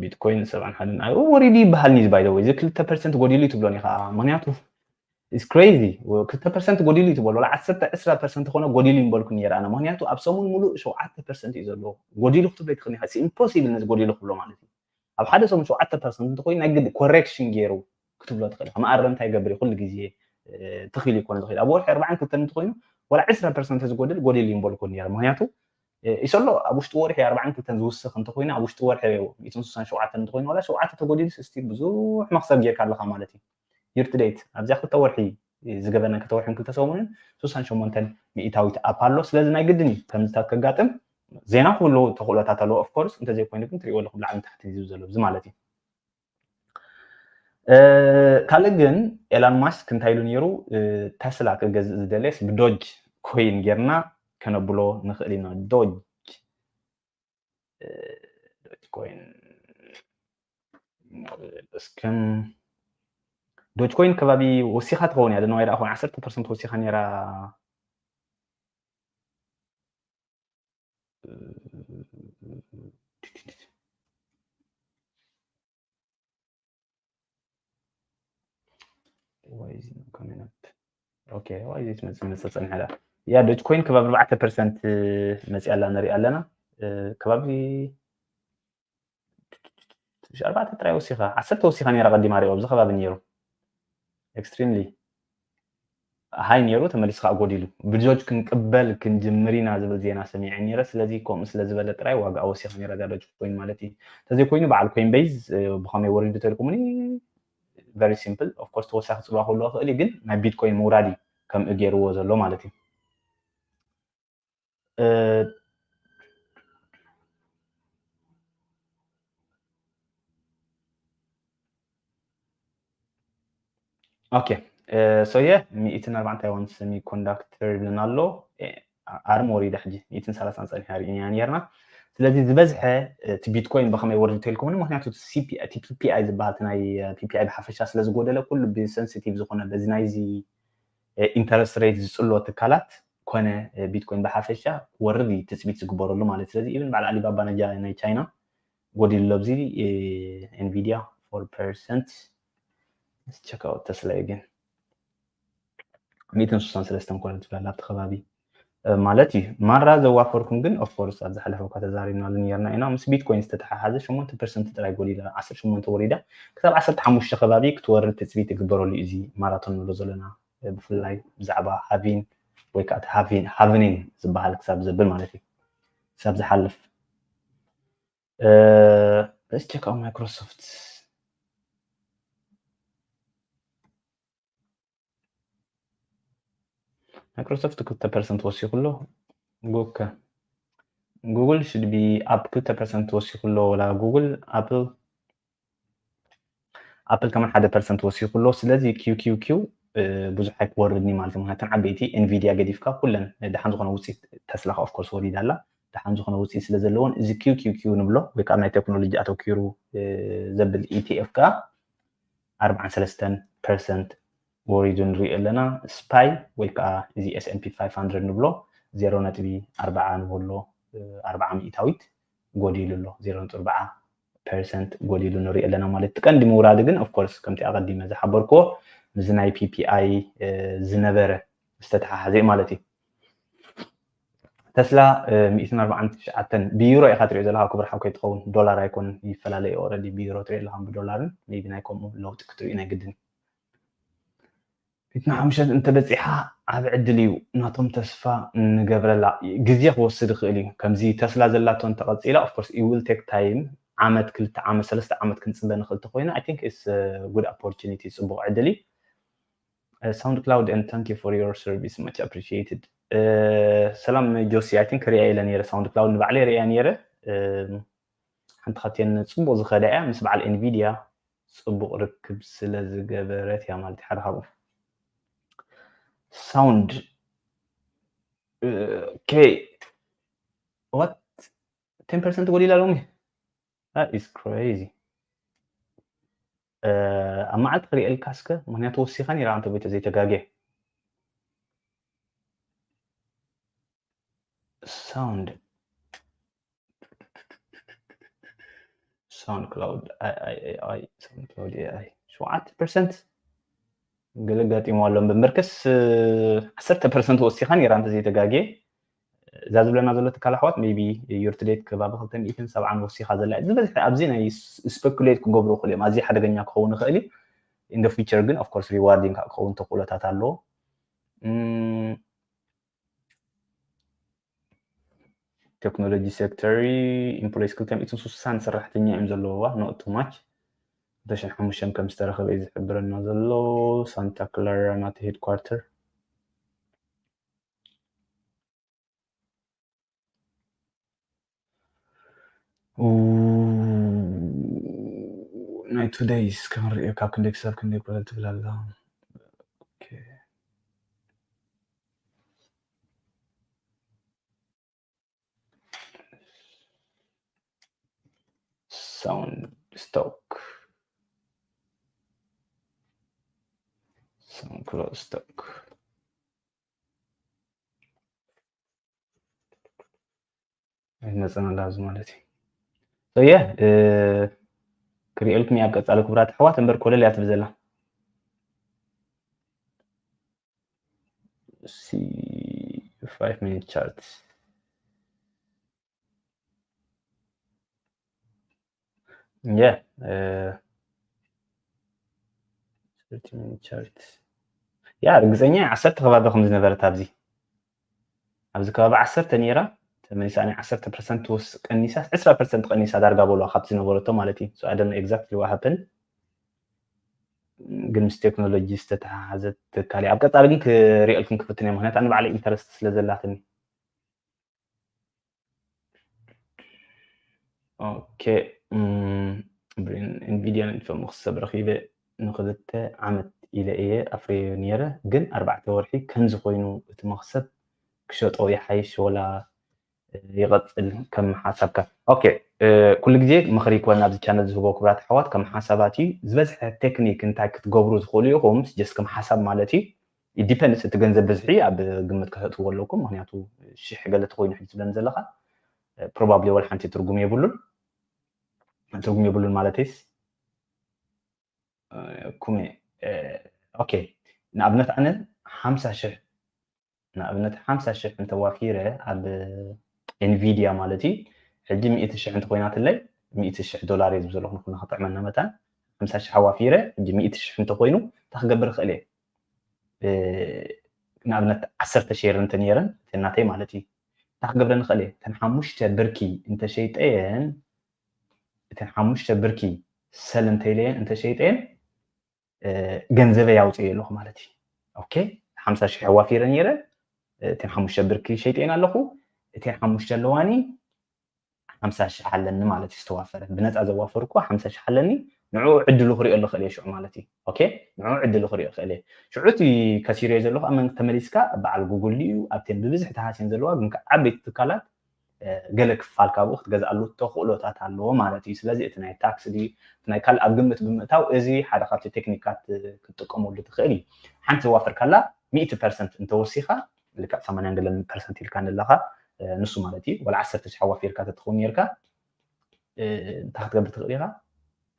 ቢትኮይን ሰብዓን ሓደን ወሪዱ ይበሃል ኒዝ ባይ ወይ እዚ ክልተ ፐርሰንት ጎዲሉ ትብሎኒ ከዓ ምክንያቱ is crazy። ክልተ ፐርሰንት ጎዲሉ እዩ ትበል፣ ወላ ዓሰርተ ዕስራ ፐርሰንት ኮነ ጎዲሉ ይምበልኩ ነይረ ኣነ። ምክንያቱ ኣብ ሰሙን ሙሉእ ሸውዓተ ፐርሰንት እዩ ዘለዎ። ጎዲሉ ክትብሎ ይትኽእል ኢኻ። ኢምፖሲብል ነዚ ጎዲሉ ክብሎ ማለት እዩ። ኣብ ሓደ ሰሙን ሸውዓተ ፐርሰንት እንተኮይኑ ናይ ግዲ ኮሬክሽን ገይሩ ክትብሎ ትኽእል ኢኻ። መኣረምታ ይገብር እዩ ኩሉ ግዜ። ትኽእል ይኮነ ዝኽእል ኣብ ወርሒ ኣርባዓን ክልተን እንተኮይኑ ወላ ዕስራ ፐርሰንት ዝጎድል ጎዲሉ ይምበልኩ ነይረ። ምክንያቱ ኢሰሎ ኣብ ውሽጢ ወርሒ ኣርባዓን ክልተን ዝውስኽ እንተኮይኑ ኣብ ውሽጢ ወርሒ ሚእትን ስሳን ሸውዓተን እንተኮይኑ ወላ ሸውዓተ ተጎዲሉ ስስቲ ብዙሕ መክሰብ ጌርካ ኣለካ ማለት እዩ። ይርትደይት ኣብዚኣ ክልተ ወርሒ ዝገበርና ክልተ ወርሕን ክልተ ሰሙንን ስሳን ሸሞንተን ሚእታዊት ኣፕ ኣሎ። ስለዚ ናይ ግድን እዩ ከምዚታት ከጋጥም። ዜና ክህሉ ተኽእሎታት ኣለዎ ኦፍኮርስ፣ እንተዘይኮይኑ ግን ትሪእዎ ኣለኹም ላዕልን ታሕትን እዩ ዘሎ እዚ ማለት እዩ። ካልእ ግን ኤላን ማስክ እንታይ ኢሉ ነይሩ? ተስላ ክገዝእ ዝደለየስ ብዶጅ ኮይን ጌርና ከነብሎ ንኽእል ኢና። ዶጅ ዶጅ ኮይን እስክም ዶጅ ኮይን ከባቢ ወሲኻ ትኸውን እያ። ደነዋይ ደኣ ኾን ዓሰርተ ፐርሰንት ወሲኻ ነይራ። Why is it not coming up? Okay, why is it መጽ መጽ ጸንሐ ዳ? ያ ዶጅ ኮይን ከባቢ ኣርባዕተ ፐርሰንት መጽ ያላ ንርኢ ኣለና። ከባቢ ኣርባዕተ ጥራይ ወሲኻ ዓሰርተ ወሲኻ ነይራ ቀዲማ ሪኦ ኣብዚ ከባቢ ነይሩ። ኤክስትሪምሊ ሃይ ነይሩ ተመሊሱ ከዓ ጎዲሉ። ብዶጅ ክንቅበል ክንጅምር ኢና ዝብል ዜና ሰሚዐ ነይረ። ስለዚ ከምኡ ስለ ዝበለ ጥራይ ዋጋኣ ወሲኻ ነይራ እዛ ዶጅ ኮይን ማለት እዩ። እንተዘይኮይኑ በዓል ኮይን ቤዝ ብኸመይ ወሪዱ ተልኩምኒ? ቨሪ ሲምፕል ኦፍኮርስ ተወሳኺ ፅልዋ ክህልዎ ክእል እዩ፣ ግን ናይ ቢትኮይን ምውራድ እዩ ከምኡ ገይርዎ ዘሎ ማለት እዩ። ኦኬ ሶየ ሚእትን ኣርባዕን ታይዋን ሰሚ ኮንዳክተር ይብለና ኣሎ። ኣርም ወሪዳ ሕጂ ሚእትን ሰላሳን ፀኒሓ ርኢና ነርና። ስለዚ ዝበዝሐ እቲ ቢትኮይን ብከመይ ወርድ ተልኩም ምክንያቱ ፒፒኣይ ዝበሃል ናይ ፒፒኣይ ብሓፈሻ ስለዝጎደለ ኩሉ ብሰንሲቲቭ ዝኮነ በዚ ናይዚ ኢንተረስት ሬት ዝፅሎ ትካላት ኮነ ቢትኮይን ብሓፈሻ ክወርድ እዩ ትፅቢት ዝግበረሉ ማለት። ስለዚ ኢቨን በዓል ኣሊባባ ናይ ቻይና ጎዲሉ ኣብዚ ኤንቪዲያ ፎር ፐርሰንት ቸካውት ተስላ ግን ሚእትን ስሳን ሰለስተን ኮነ ትብላላ ኣብቲ ከባቢ ማለት እዩ። ማራ ዘዋፈርኩም ግን ኦፍኮርስ ኣብ ዝሓለፈ እኳ ተዛሪብናሉ ነርና ኢና። ምስ ቢትኮይን ዝተተሓሓዘ ሸሞንተ ፐርሰንት ጥራይ ጎዲላ ዓሰርተ ሸሞንተ ወሪዳ ክሳብ ዓሰርተ ሓሙሽተ ከባቢ ክትወርድ ትፅቢት ይግበረሉ እዩ። እዚ ማራቶን ንብሎ ዘለና ብፍላይ ብዛዕባ ሃቪን ወይ ከዓ ሃቪን ዝበሃል ክሳብ ዘብል ማለት እዩ ክሳብ ዝሓልፍ። Let's check out Microsoft. Microsoft ክልተ ፐርሰንት ወሲኹ ኣሎ። ጉከ Google should be up ክልተ ፐርሰንት ወሲኹ ኣሎ። ወላ Google Apple Apple ከማን ሓደ ፐርሰንት ወሲኹ ኣሎ። ስለዚ ኪው ኪው ኪው ብዙሕ ኣይክወርድኒ ማለት እዩ። ምክንያቱ ዓበይቲ ኤንቪዲያ ገዲፍካ ኩለን ደሓን ዝኾነ ውፅኢት ተስላ ኦፍኮርስ ወሪዳ ኣላ። ደሓን ዝኾነ ውፅኢት ስለ ዘለዎን እዚ ኪው ኪው ኪው ንብሎ ወይ ከዓ ናይ ቴክኖሎጂ ኣተኪሩ ዘብል ኢቲኤፍ ከዓ ኣርባዓን ሰለስተን ፐርሰንት ወሪዱ ንሪኦ ኣለና። ስፓይ ወይ ከዓ እዚ ኤስኤንፒ ፋይቭ ሃንድረድ ንብሎ ዜሮ ነጥቢ ኣርባዓ ንበሎ ኣርባዓ ሚእታዊት ጎዲሉ ኣሎ። ዜሮ ነጥቢ ኣርባዓ ፐርሰንት ጎዲሉ ንሪኦ ኣለና ማለት እቲ ቀንዲ ምውራዱ ግን ኦፍኮርስ ከምቲ ኣቐዲመ ዝሓበርክዎ ምስዚ ናይ ፒፒኣይ ዝነበረ ዝተተሓሓዘ ማለት እዩ። ተስላ ሚእትን ኣርባዓን ትሽዓተን ብዩሮ ኢኻ ትሪኦ ዘለካ ክቡር ሓው ከይትኸውን ዶላር ኣይኮን ይፈላለ እዩ። ኦረዲ ብዩሮ ትሪኦ ኣለካ ብዶላርን ቢ ናይ ከምኡ ለውጢ ክትሪኡ ናይ ግድን ፊትና ሓሙሸት እንተበፂሓ ዓብ ዕድል እዩ። ናቶም ተስፋ ንገብረላ ግዜ ክወስድ ይኽእል እዩ። ከምዚ ተስላ ዘላቶ እንተቐፂላ ኦፍኮርስ ኢውል ቴክ ታይም ዓመት ክልተ ዓመት ሰለስተ ዓመት ክንፅበ ንኽእል ተኮይኑ I think it's good opportunity ፅቡቕ ዕድል እዩ። SoundCloud and thank you for your service much appreciated። ሰላም ጆሲ I think ሪኣ ኢለ ነይረ SoundCloud ንባዕለይ ሪኣ ነይረ። ሓንቲ ካብተን ፅቡቕ ዝኸዳ እያ ምስ በዓል ኤንቪድያ ፅቡቕ ርክብ ስለ ዝገበረት እያ ማለት ሓደ ካብኡ ሳውንድ ኦኬ what ten percent ጎዲላ ሎሚ that is crazy ኣብ መዓልቲ ክሪኤልካ እስከ ምክንያቱ ወሲኻ ነይራ እንተ ቤተ ዘይተጋግየ ሳውንድ ሳውንድ ክላውድ ኣይ ኣይ ኣይ ኣይ ሳውንድ ክላውድ ኤኣይ ሸውዓተ ፐርሰንት ገለ ጋጢሞ ኣሎ እምበርከስ ዓሰርተ ፐርሰንት ወሲኻ ነይራ እንተዘይተጋግየ። እዛ ዝብለና ዘሎ ትካል ኣሕዋት maybe year to date ከባቢ ክልተ ሚእትን ሰብዓን ወሲኻ ዘላ እያ። ዝበዝሐ ኣብዚ ናይ speculate ክገብሩ ይኽእሉ እዮም። ኣዝዩ ሓደገኛ ክኸውን ይኽእል እዩ። In the future ግን of course rewarding ከዓ ክኸውን ተኽእሎታት ኣለዎ። Technology sector employees ክልተ ሚእትን ስሳን ሰራሕተኛ እዮም ዘለውዋ፣ not too much። ክልተ ሽሕን ሓሙሽተን ከም ዝተረኸበ እዩ ዝሕብረና ዘሎ። ሳንታ ክላራ ናቲ headquarter። ናይ two days ክንሪኦ ካብ ክንደይ ክሳብ ክንደይ ኮለል ትብል ኣላ። Sound stock, sound close stock ኣይመፀን ኣላ ኣብዚ ማለት እዩ። So yeah ክሪኤልኩም ኣብ ቀፃሊ ክቡራት ኣሕዋት እምበር ኮለል እያ ትብል ዘላ። See five minute chart. Yeah. Uh, thirty minute chart. Yeah, ርግፀኛ ዓሰርተ ከባቢ ከም ዝነበረት ኣብዚ ኣብዚ ከባቢ ዓሰርተ ነይራ ተመሊሳ ናይ ዓሰርተ ፐርሰንት ወስ ቀኒሳ ዕስራ ፐርሰንት ቀኒሳ ዳርጋ በልዋ ካብቲ ዝነበረቶ ማለት እዩ። So I don't know exactly what happened። ግን ምስ ቴክኖሎጂ ዝተተሓሓዘ ትካል ኣብ ቀፃሊ ግን ክሪኤልኩም ክፍትን እየ ምክንያቱ ኣነ ባዕለ ኢንተረስት ስለ ዘላትኒ። Okay. Nvidia ንድፈ መክሰብ ረኪበ ንክልተ ዓመት ኢለ እየ ኣፍረዮ ነይረ ግን ኣርባዕተ ወርሒ ከምዚ ኮይኑ እቲ መክሰብ ክሸጦ ይሓይሽ ወላ ይቐፅል ከም ሓሳብካ። Okay. ኩሉ ግዜ ምኽሪ ይኮን ኣብዚ ቻነል ዝህቦ ክብራት ኣሕዋት ከም ሓሳባት እዩ ዝበዝሐ ቴክኒክ እንታይ ክትገብሩ ዝኽእሉ ኢኹም just ከም ሓሳብ ማለት እዩ። It depends እቲ ገንዘብ ብዝሒ ኣብ ግምት ከተእትዎ ኣለኩም ምክንያቱ ሽሕ ገለ ተኮይኑ ሕጂ ትብለኒ ዘለካ probably ወላ ሓንቲ ትርጉም የብሉን። ትርጉም የብሉን ማለተይስ ኩሜ okay ንኣብነት ኣነ ሓምሳ ሽሕ ንኣብነት ሓምሳ ሽሕ እንተዋፊረ ኣብ Nvidia ማለት እዩ ሕጂ ሚእቲ ሽሕ እንተኮይናትለይ ሚእቲ ሽሕ ዶላር እየ ዝብዘለኹ ንኩና ክጥዕመና መታን ሓምሳ ሽሕ ኣዋፊረ ሕጂ ሚእቲ ሽሕ እንተኮይኑ እንታይ ክገብር ይኽእል እየ ንኣብነት ዓሰርተ ሼር እንተነይረን እቲ ናተይ ማለት እዩ እንታይ ክገብረ ንኽእል እየ እተን ሓሙሽተ ብርኪ እንተሸይጠየን እተን ሓሙሽተ ብርኪ ሰል እንተኢለየን እንተሸይጠየን ገንዘበይ ኣውፅእ ኣለኹ ማለት እዩ okay ሓምሳ ሽሕ ኣዋፊረ ነይረ እተን ሓሙሽተ ብርኪ ሸይጠየን ኣለኹ እተን ሓሙሽተ ኣለዋኒ ሓምሳ ሽሕ ኣለኒ ማለት እዩ ዝተዋፈረ ብነፃ ዘዋፈርኩ ሓምሳ ሽሕ ኣለኒ ንዕኡ ዕድሉ ክሪኦ ዝኽእል እየ ሽዑ ማለት እዩ okay ንዕኡ ዕድሉ ክሪኦ ይኽእል እየ ሽዑ እቲ ከሲረዮ ዘለኹ ኣብ መንግስቲ ተመሊስካ በዓል ጉግል ድዩ ኣብተን ብብዝሒ ተሃስየን ዘለዋ ግን ከዓ ዓበይቲ ትካላት ገለ ክፋል ካብኡ ክትገዝኣሉ ተኽእሎታት ኣለዎ ማለት እዩ ስለዚ እቲ ናይ ታክስ ድዩ እቲ ናይ ካልእ ኣብ ግምት ብምእታው እዚ ሓደ ካብቲ ቴክኒካት ክትጥቀመሉ ትኽእል እዩ ሓንቲ ዘዋፈርካላ ሚእቲ ፐርሰንት እንተወሲኻ ልክዕ ሰማንያን ገለን ፐርሰንት ኢልካ ንለኻ ንሱ ማለት እዩ ወላ ዓሰርተ ሽሕ ኣዋፊርካ ተትኸውን ነርካ እንታይ ክትገብር ትኽእል ኢኻ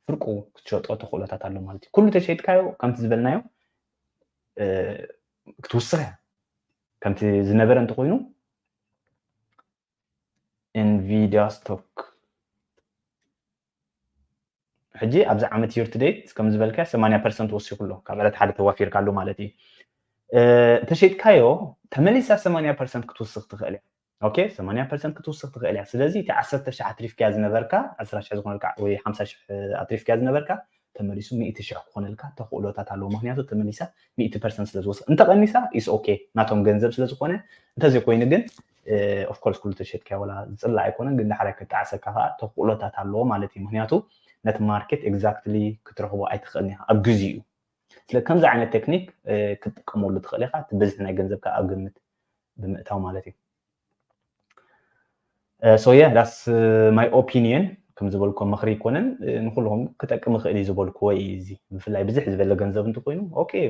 ፍርቁ ክትሸጦ ተኽእሎታት ኣሎ ማለት እዩ ኩሉ ተሸይጥካዮ ከምቲ ዝበልናዮ ክትውስኽ እያ ከምቲ ዝነበረ እንተኮይኑ Nvidia stock ሕጂ ኣብዚ ዓመት year to date ከም ዝበልካ ሰማንያ ፐርሰንት ወሲኹ ኣሎ ካብ ዕለት ሓደ ተዋፊርካሉ ማለት እዩ ተሸጥካዮ ተመሊሳ ሰማንያ ፐርሰንት ክትውስኽ ትኽእል እያ okay ሰማንያ ፐርሰንት ክትውስኽ ትኽእል እያ ስለዚ እቲ ዓሰርተ ሺሕ ኣትሪፍካያ ዝነበርካ ዕስራ ሺሕ ዝኾነልካ ወይ ሓምሳ ሺሕ ኣትሪፍካያ ዝነበርካ ተመሊሱ ሚእቲ ሽሕ ክኾነልካ ተኽእሎታት ኣለዎ ምክንያቱ ተመሊሳ ሚእቲ ፐርሰንት ስለ ዝወስኽ እንተቐኒሳ is okay ናቶም ገንዘብ ስለ ዝኾነ እንተዘይኮይኑ ግን of course ኩሉ ተሸጥካዮ ወላ ዝፅላእ ኣይኮነን ግን ዳሕራይ ክጣዕሰካ ከዓ ተኽእሎታት ኣለዎ ማለት እዩ ምክንያቱ ነቲ market exactly ክትረኽቦ ኣይትኽእልን ኢኻ ኣብ ግዜኡ ስለ ከምዚ ዓይነት ቴክኒክ ክትጥቀመሉ ትኽእል ኢኻ እቲ ብዝሒ ናይ ገንዘብካ ኣብ ግምት ብምእታው ማለት እዩ so yeah that's my opinion ከም ዝበልኮ ምኽሪ ይኮነን ንኩልኹም ክጠቅም ይኽእል እዩ ዝበልክዎ እዩ እዚ ብፍላይ ብዝሕ ዝበለ ገንዘብ እንተኮይኑ okay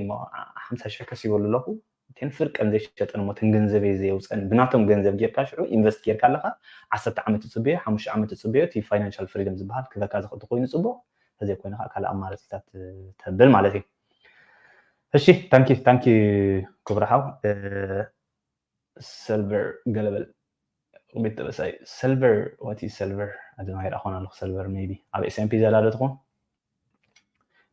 ሓምሳ ሽሕ ከሲበሉ ኣለኹ እተን ፍርቀን ዘይሸጠን እሞ እተን ገንዘበይ ዘየውፀን ብናቶም ገንዘብ ጌርካ ሽዑ ኢንቨስት ጌርካ ኣለካ ዓሰርተ ዓመት ትፅበዮ ሓሙሽተ ዓመት ትፅበዮ እቲ ፋይናንሻል ፍሪደም ዝበሃል ክበካ ዝኽእል ተኮይኑ ፅቡቅ ተዘይኮይኑ ከዓ ካልእ ኣማራፂታት ተብል ማለት እዩ እሺ thank you thank you ክብርሓው። ሰልቨር ገለበል ቤት ጠበሳይ ሰልቨር what is ሰልቨር ኣድማ ይረኣኾን ኣለኹ። ሰልቨር maybe ኣብ S and P ዘላ ዶ ትኾን?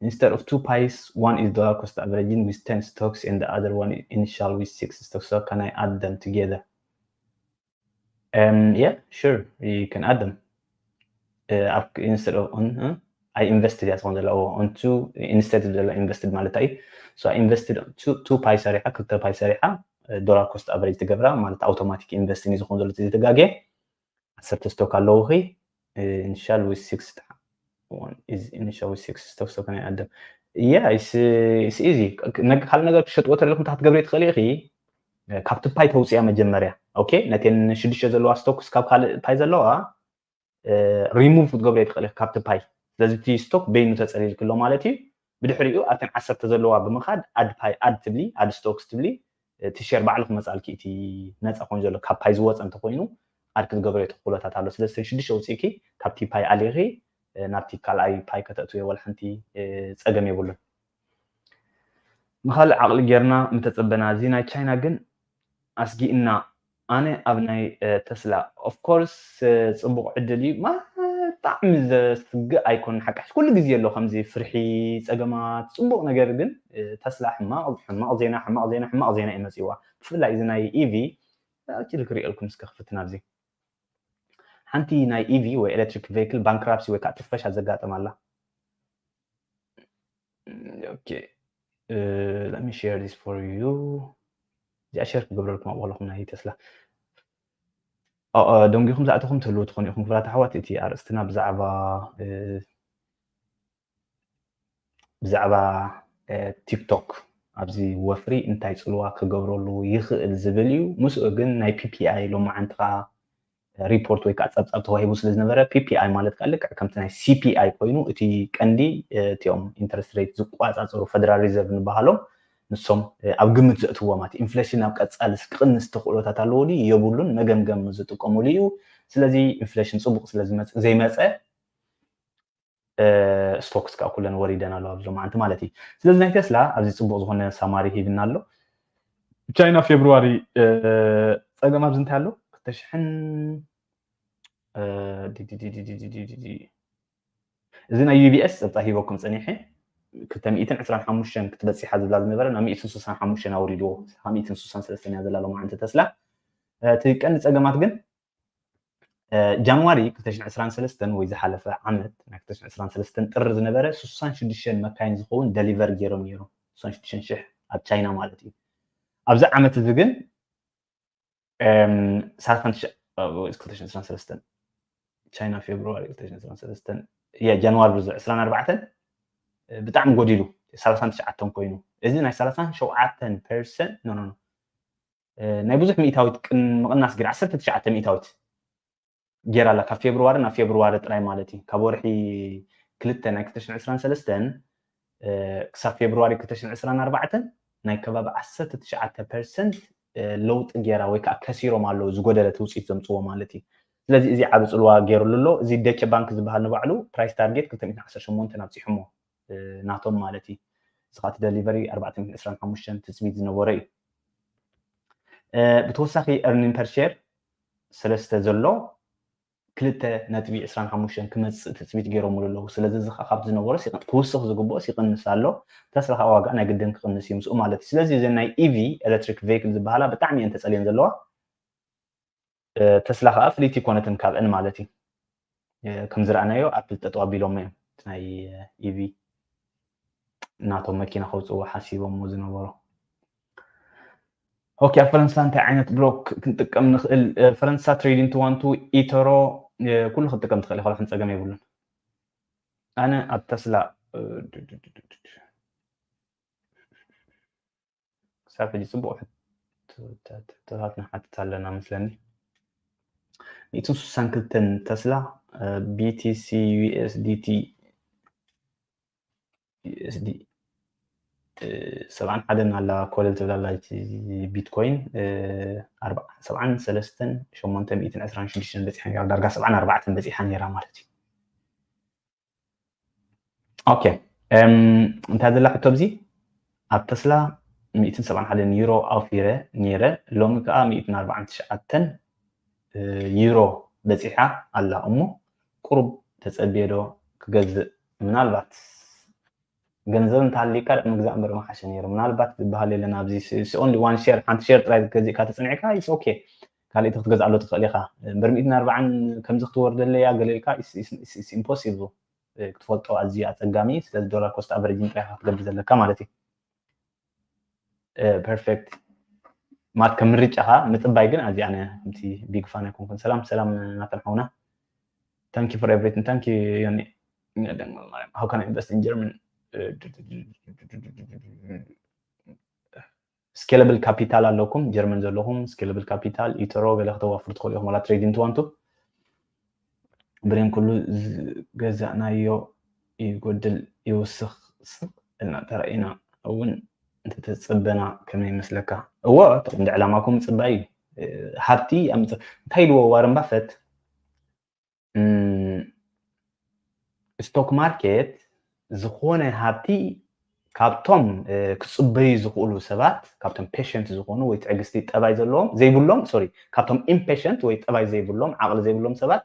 Instead of two pies, one is dollar cost averaging with ten stocks and the other one initial with six stocks. So can I add them together? Um, yeah, sure, you can add them. Uh, up- instead of on, uh, I invested እያ ትኾን ዘላ on two instead ዘላ invested ማለት እዩ። So I invested two, two pie ሰሪሓ ክልተ ፓይ ሰሪሓ dollar cost average ትገብራ ማለት automatic investing እዩ ዝኾን ዘሎ። ተዘይተጋጌ ዓሰርተ stock ኣለውኺ initial with six one is initial with six stock so can I add them? Yeah, it's, it's easy. ካልእ ነገር ክትሸጥዎ ተለኹም እንታይ ክትገብሪ ትኽእሊ ኢኺ? ካብቲ ፓይ ተውፅያ መጀመርያ። Okay፣ ነተን ሽዱሽተ ዘለዋ stocks ካብ ካልእ ፓይ ዘለዋ remove ክትገብሪ ትኽእሊ ኢኺ ካብቲ ፓይ። ስለዚ እቲ stock በይኑ ተፀሊልክሎ ማለት እዩ። ብድሕሪኡ ኣብተን ዓሰርተ ዘለዋ ብምኻድ add pie add ትብሊ add stocks ትብሊ እቲ share ባዕሉ ክመፃልኪ እቲ ነፃ ኮይኑ ዘሎ ካብ ፓይ ዝወፀ እንተኮይኑ add ክትገብሪ እቲ ክእለታት ኣሎ። ስለዚ እተን ሽዱሽተ ውፅእኪ ካብቲ ፓይ ኣሊኺ ናብቲ ካልኣይ ፓይ ከተእትውዮ ወላ ሓንቲ ፀገም የብሉን። ንኻልእ ዓቕሊ ጌርና ምተፀበና እዚ ናይ ቻይና ግን ኣስጊእና። ኣነ ኣብ ናይ ተስላ of course ፅቡቕ ዕድል እዩ። ብጣዕሚ ዘስግእ ኣይኮን ሓቂ ኩሉ ግዜ ኣሎ ከምዚ ፍርሒ፣ ፀገማት፣ ፅቡቕ ነገር ግን ተስላ ሕማቕ ሕማቕ ዜና ሕማቕ ዜና ሕማቕ ዜና እዩ መፅዋ። ብፍላይ እዚ ናይ EV actually ክሪእልኩም እስከ ክፍትን ኣብዚ ሓንቲ ናይ EV ወይ electric vehicle bankruptcy ወይ ከዓ ትፈሻ ዘጋጠማ ኣላ። Okay, let me share this for you. እዚኣ share ክገብረልኩም ኣብኡ ከለኹም ናይ ተስላ ደንጊኹም ዝኣተኹም ትህልዉ ትኾኑ ኢኹም። ክብራት ኣሕዋት፣ እቲ ኣርእስትና ብዛዕባ ብዛዕባ ቲክቶክ ኣብዚ ወፍሪ እንታይ ፅልዋ ክገብረሉ ይኽእል ዝብል እዩ። ምስኡ ግን ናይ PPI ሎማዓንቲ ከዓ ሪፖርት ወይ ከዓ ፀብፃብ ተዋሂቡ ስለ ዝነበረ PPI ማለት ከዓ ልክዕ ከምቲ ናይ CPI ኮይኑ እቲ ቀንዲ እቲኦም interest rate ዝቆፃፀሩ Federal Reserve ንበሃሎም ንሶም ኣብ ግምት ዘእትዎ ማለት ኢንፍሌሽን ኣብ ቀፃሊ ክቕንስ ተኽእሎታት ኣለዎ ድዩ የብሉን መገምገም ዝጥቀሙሉ እዩ። ስለዚ ኢንፍሌሽን ፅቡቕ ስለ ዝመፅ ዘይመፀ stocks ከዓ ኩለን ወሪደን ኣለዋ ኣብዚ ሎማዓንቲ ማለት እዩ። ስለዚ ናይ ተስላ ኣብዚ ፅቡቕ ዝኾነ ሳማሪ ሂብና ኣሎ። ቻይና ፌብሩዋሪ ፀገም ኣብዚ እንታይ ኣሎ ክልተ ሽሕን እዚ ናይ UBS ፀብፃብ ሂበኩም ፀኒሐ ክልተ ሚእትን ዕስራን ሓሙሽተን ክትበፂሓ ዝብላ ዝነበረ ናብ ሚእትን ስሳን ሓሙሽተን ኣውሪድዎ። ካብ ሚእትን ስሳን ሰለስተን እያ ዘላ ሎማዓንቲ ተስላ። እቲ ቀንዲ ፀገማት ግን ጃንዋሪ ክልተ ሽሕን ዕስራን ሰለስተን ወይ ዝሓለፈ ዓመት ናይ ክልተ ሽሕን ዕስራን ሰለስተን ጥሪ ዝነበረ ስሳን ሽዱሽተን መካይን ዝኸውን ደሊቨር ገይሮም ነይሮም። ስሳን ሽዱሽተን ሽሕ ኣብ ቻይና ማለት እዩ። ኣብዚ ዓመት እዚ ግን ሰላሳን ትሽዓን ክልተ ሽሕን ዕስራን ሰለስተን ቻይና ፌብሩዋሪ ክልተ ሽሕን ዕስራን ሰለስተን ጃንዋሪ ብዙ ዕስራን ኣርባዕተን ብጣዕሚ ጎዲሉ ሰላሳን ትሽዓተን ኮይኑ እዚ ናይ ሰላሳን ሸውዓተን ፐርሰንት ኖ ኖ ናይ ብዙሕ ሚእታዊት ምቕናስ ገይራ ዓሰርተ ትሽዓተ ሚእታዊት ገይራ ኣላ ካብ ፌብሩዋሪ ናብ ፌብሩዋሪ ጥራይ ማለት እዩ። ካብ ወርሒ ክልተ ናይ ክልተ ሽሕን ዕስራን ሰለስተን ክሳብ ፌብሩዋሪ ክልተ ሽሕን ዕስራን ኣርባዕተን ናይ ከባቢ ዓሰርተ ትሽዓተ ፐርሰንት ለውጢ ገይራ ወይ ከዓ ከሲሮም ኣለዉ ዝጎደለ ትውፅኢት ዘምፅዎ ማለት እዩ። ስለዚ እዚ ዓቢ ፅልዋ ገይሩሉ ኣሎ። እዚ ደቸ ባንክ ዝበሃል ንባዕሉ ፕራይስ ታርጌት ክልተ ሚእትን ዓሰርተ ሸሞንተን ኣብፂሖሞ ናቶም ማለት እዩ። እዚ ከዓ እቲ ደሊቨሪ ኣርባዕተ ሚእትን ዕስራን ሓሙሽተን ትፅቢት ዝነበሮ እዩ። ብተወሳኺ earning per share ሰለስተ ዘሎ ክልተ ነጥቢ ዕስራን ሓሙሽተን ክመፅእ ትፅቢት ገይሮምሉ ኣለዉ። ስለዚ እዚ ከዓ ካብቲ ዝነበሮ ክውስኽ ዝግብኦ ይቕንስ ኣሎ። ተስላ ከዓ ዋጋ ናይ ግድን ክቕንስ እዩ ምስኡ ማለት እዩ። ስለዚ እዘን ናይ EV electric vehicle ዝበሃላ ብጣዕሚ እየን ተፀልየን ዘለዋ። ተስላ ከዓ ፍልይቲ ኣይኮነትን ካብአን ማለት እዩ። ከም ዝረኣናዮ ኣፕል ጠጠው ኣቢሎሞ እዮም ናይ EV ናቶም መኪና ከውፅዎ ሓሲቦሞ ዝነበሩ። ኦኬ ኣብ ፈረንሳ እንታይ ዓይነት ብሎክ ክንጥቀም ንኽእል? ፈረንሳ ትሬዲንግ ቱ ዋን ቱ ኢተሮ ኩሉ ክትጥቀም ትኽእል ኢኻ፣ ሓንቲ ፀገም የብሉን። ኣነ ኣብ ተስላ ክሳብ ሕጂ ፅቡቕ ሕቶታት ንሓትት ኣለና መስለኒ። ሚእትን ስሳን ክልተን ተስላ BTC USDT USD ሰብዓን ሓደን ኣላ ኮለል ትብል ኣላ ቢትኮይን ሰብዓን ሰለስተን ሸሞንተ ሚእትን ዕስራን ሽዱሽተን በፂሓ ነራ ዳርጋ ሰብዓን ኣርባዕተን በፂሓ ነራ ማለት እዩ። ኦኬ እንታይ ዘላ ሕቶ ኣብዚ ኣብ ተስላ ሚእትን ሰብዓን ሓደን ዩሮ ኣውፊረ ነይረ፣ ሎሚ ከዓ ሚእትን ኣርባዓን ትሽዓተን ዩሮ በፂሓ ኣላ። እሞ ቁሩብ ተፀብየ ዶ ክገዝእ? ምናልባት ገንዘብ እንተሃልይካ ደኣ ምግዛእ እምበር ምሓሸ ነይሩ። ምናልባት ዝበሃል የለን ኣብዚ። Only one share፣ ሓንቲ ሼር ጥራይ ገዚእካ ተፅኒዕካ፣ it's okay። ካልእ ክትገዝኣሉ ትኽእል ኢኻ። እምበር ሚእትን ኣርባዓን ከምዚ ክትወርደለይ እያ ገለ ኢልካ፣ it's impossible። ክትፈልጦ ኣዝዩ ኣፀጋሚ እዩ። ስለዚ ዶላር ኮስት ኣቨሬጅ ጥራይ ክትገብር ዘለካ ማለት እዩ። ፐርፌክት። ማለት ከም ምርጫኻ ምፅባይ ግን ኣዚ ኣነ ከምቲ ቢግ ፋን ኣይኮንኩን። ሰላም ሰላም ናተን ሓውና። Thank you for everything. Thank you, ዮኒ። How can I invest in German? Scalable capital ኣለኩም፣ ጀርመን ዘለኹም፣ scalable capital፣ ኢተሮ ገለ ከተዋፍሩ ትኽእሉ ኢኹም፣ ዋላ ትሬዲንግ ትዋንቱ። ብሬን ኩሉ ዝገዛእናዮ ይጎድል ይውስኽ ስቕ እልና ተራኢና እውን እንተተጸበና ከመይ ይመስለካ? እወ፣ እቲ ቀንዲ ዕላማኩም ምጽባይ እዩ። ሃብቲ እንታይ ኢልዎ ዋረን ባፈት? ስቶክ ማርኬት ዝኾነ ሃብቲ ካብቶም ክፅበዩ ዝኽእሉ ሰባት፣ ካብቶም ፔሸንት ዝኾኑ ወይ ትዕግስቲ ጠባይ ዘለዎም ዘይብሎም፣ ሶሪ፣ ካብቶም ኢምፔሸንት ወይ ጠባይ ዘይብሎም፣ ዓቕሊ ዘይብሎም ሰባት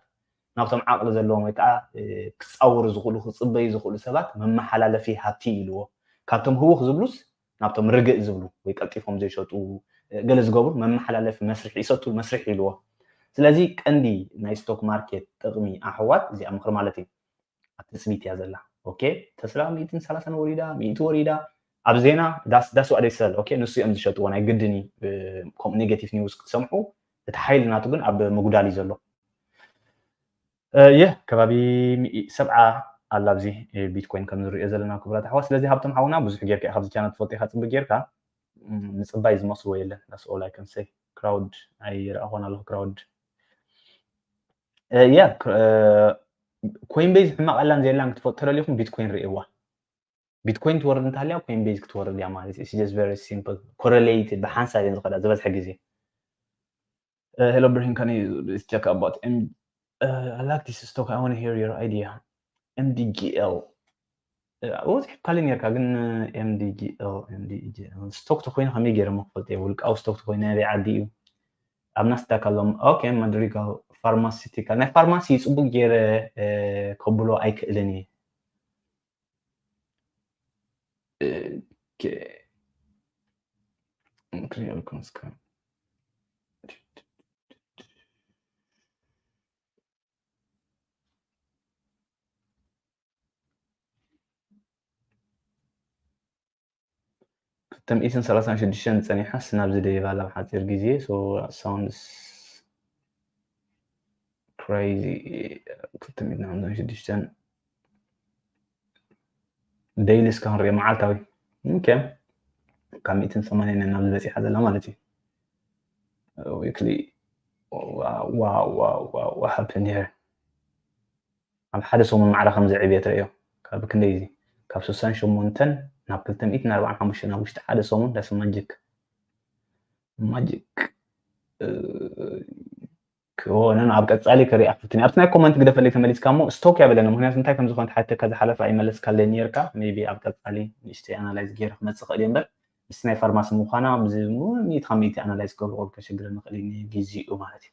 ናብቶም ዓቕሊ ዘለዎም ወይ ከዓ ክፃወሩ ዝኽእሉ ክፅበዩ ዝኽእሉ ሰባት መመሓላለፊ ሃብቲ ኢልዎ። ካብቶም ህውኽ ዝብሉስ ናብቶም ርግእ ዝብሉ ወይ ቀልጢፎም ዘይሸጡ ገለ ዝገብሩ መመሓላለፊ መስርሒ ይሰቱ መስርሒ ኢልዎ። ስለዚ ቀንዲ ናይ ስቶክ ማርኬት ጥቕሚ ኣሕዋት እዚኣ ምኽሪ ማለት እዩ። ኣብ ትፅቢት እያ ዘላ። ኦኬ፣ ተስላ ሚእትን ሰላሳን ወሪዳ፣ ሚእቲ ወሪዳ፣ ኣብ ዜና ዳስ ዳስ ዋዕደይ ሰል። ኦኬ፣ ንሱ እዮም ዝሸጥዎ፣ ናይ ግድን እዩ። ከምኡ ኔጌቲቭ ኒውስ ክትሰምዑ እቲ ሓይሊ ናቱ ግን ኣብ ምጉዳል እዩ ዘሎ። የ ከባቢ ሰብዓ ኣላ ኣብዚ ቢትኮይን ከም ንሪኦ ዘለና ክቡራት ኣሕዋት። ስለዚ ሃብቶም ሓውና ብዙሕ ጌርካ ኢኻ ኣብዚ ቻናል ትፈልጦ ኢኻ፣ ፅቡቅ ጌርካ ምፅባይ ዝመስልዎ የለን። That's all I can say። ክራውድ ኣይረኣኾን ኣለኹ። ክራውድ ያ ኮይን ቤዝ ሕማቕ ኣላን ዘየላን ክትፈልጡ ተደሊኹም ቢትኮይን ርእይዋ። ቢትኮይን ትወርድ እንተሃልያ ኮይን ቤዝ ክትወርድ እያ ማለት እዩ። It's just very simple። ኮረሌትድ ብሓንሳብ እየን ዝኸዳ ዝበዝሐ ግዜ። Hello ብርሂን፣ can you check about M- I like this stock, I want to hear your idea. M D G L። ወፂሕካሊ ነርካ ግን M D G L፣ M D G L ስቶክ ተኮይኑ ከመይ ገይረ ክፈልጥ እየ? ውልቃዊ ስቶክ ተኮይኑ ናበይ ዓዲ እዩ? ኣብ ናስዳክ ኣሎም። ኦኬ፣ ማድሪጋል ፋርማሲቲካል ናይ ፋርማሲ ፅቡቅ ገይረ ከብሎ ኣይክእልን እየ። ኦኬ፣ ክሪኦ ኣለኩም እስከ። ክልተ ሚእትን ሰላሳን ሽዱሽተን ዝፀኒሓስ ናብዚ ደይባ ኣብ ሓፂር ግዜ። So sounds crazy። ክልተ ሚእትን ሓምሳን ሽዱሽተን ደይሊ እስከ ክንሪኦ መዓልታዊ። ኦኬ፣ ካብ ሚእትን ሰማንያን ናብዚ በፂሓ ዘላ ማለት እዩ። ዊክሊ። Wow, wow, wow, wow, what happened here? ኣብ ሓደ ሰሙን ማዕረ ከም ዝዕብየ ትርእዮ። ካብ ክንደይ እዚ? ካብ ስሳን ሸሞንተን ናብ ክልተ ሚእትን ኣርባዓን ሓሙሽተን ኣብ ውሽጢ ሓደ ሰሙን። That's magic። ማጂክ ክሆነን ኣብ ቀጻሊ ክሪኣ ፍትን። ኣብቲ ናይ ኮመንት ግደፈለይ ተመሊስካ እሞ ስቶክ ያበለና። ምክንያቱ እንታይ ከም ዝኾነ ተሓተካ ዝሓለፈ ኣይመለስካለይ ነርካ። ሜቢ ኣብ ቀጻሊ ንእሽተይ ኣናላይዝ ገይረ ክመጽእ ክእል እየ እምበር ምስ ናይ ፋርማሲ ምዃና ብዚ ሚእቲ ካብ ሚእቲ ኣናላይዝ ክገብሮ ከሸግረ ንኽእል እዩ ግዜኡ ማለት እዩ።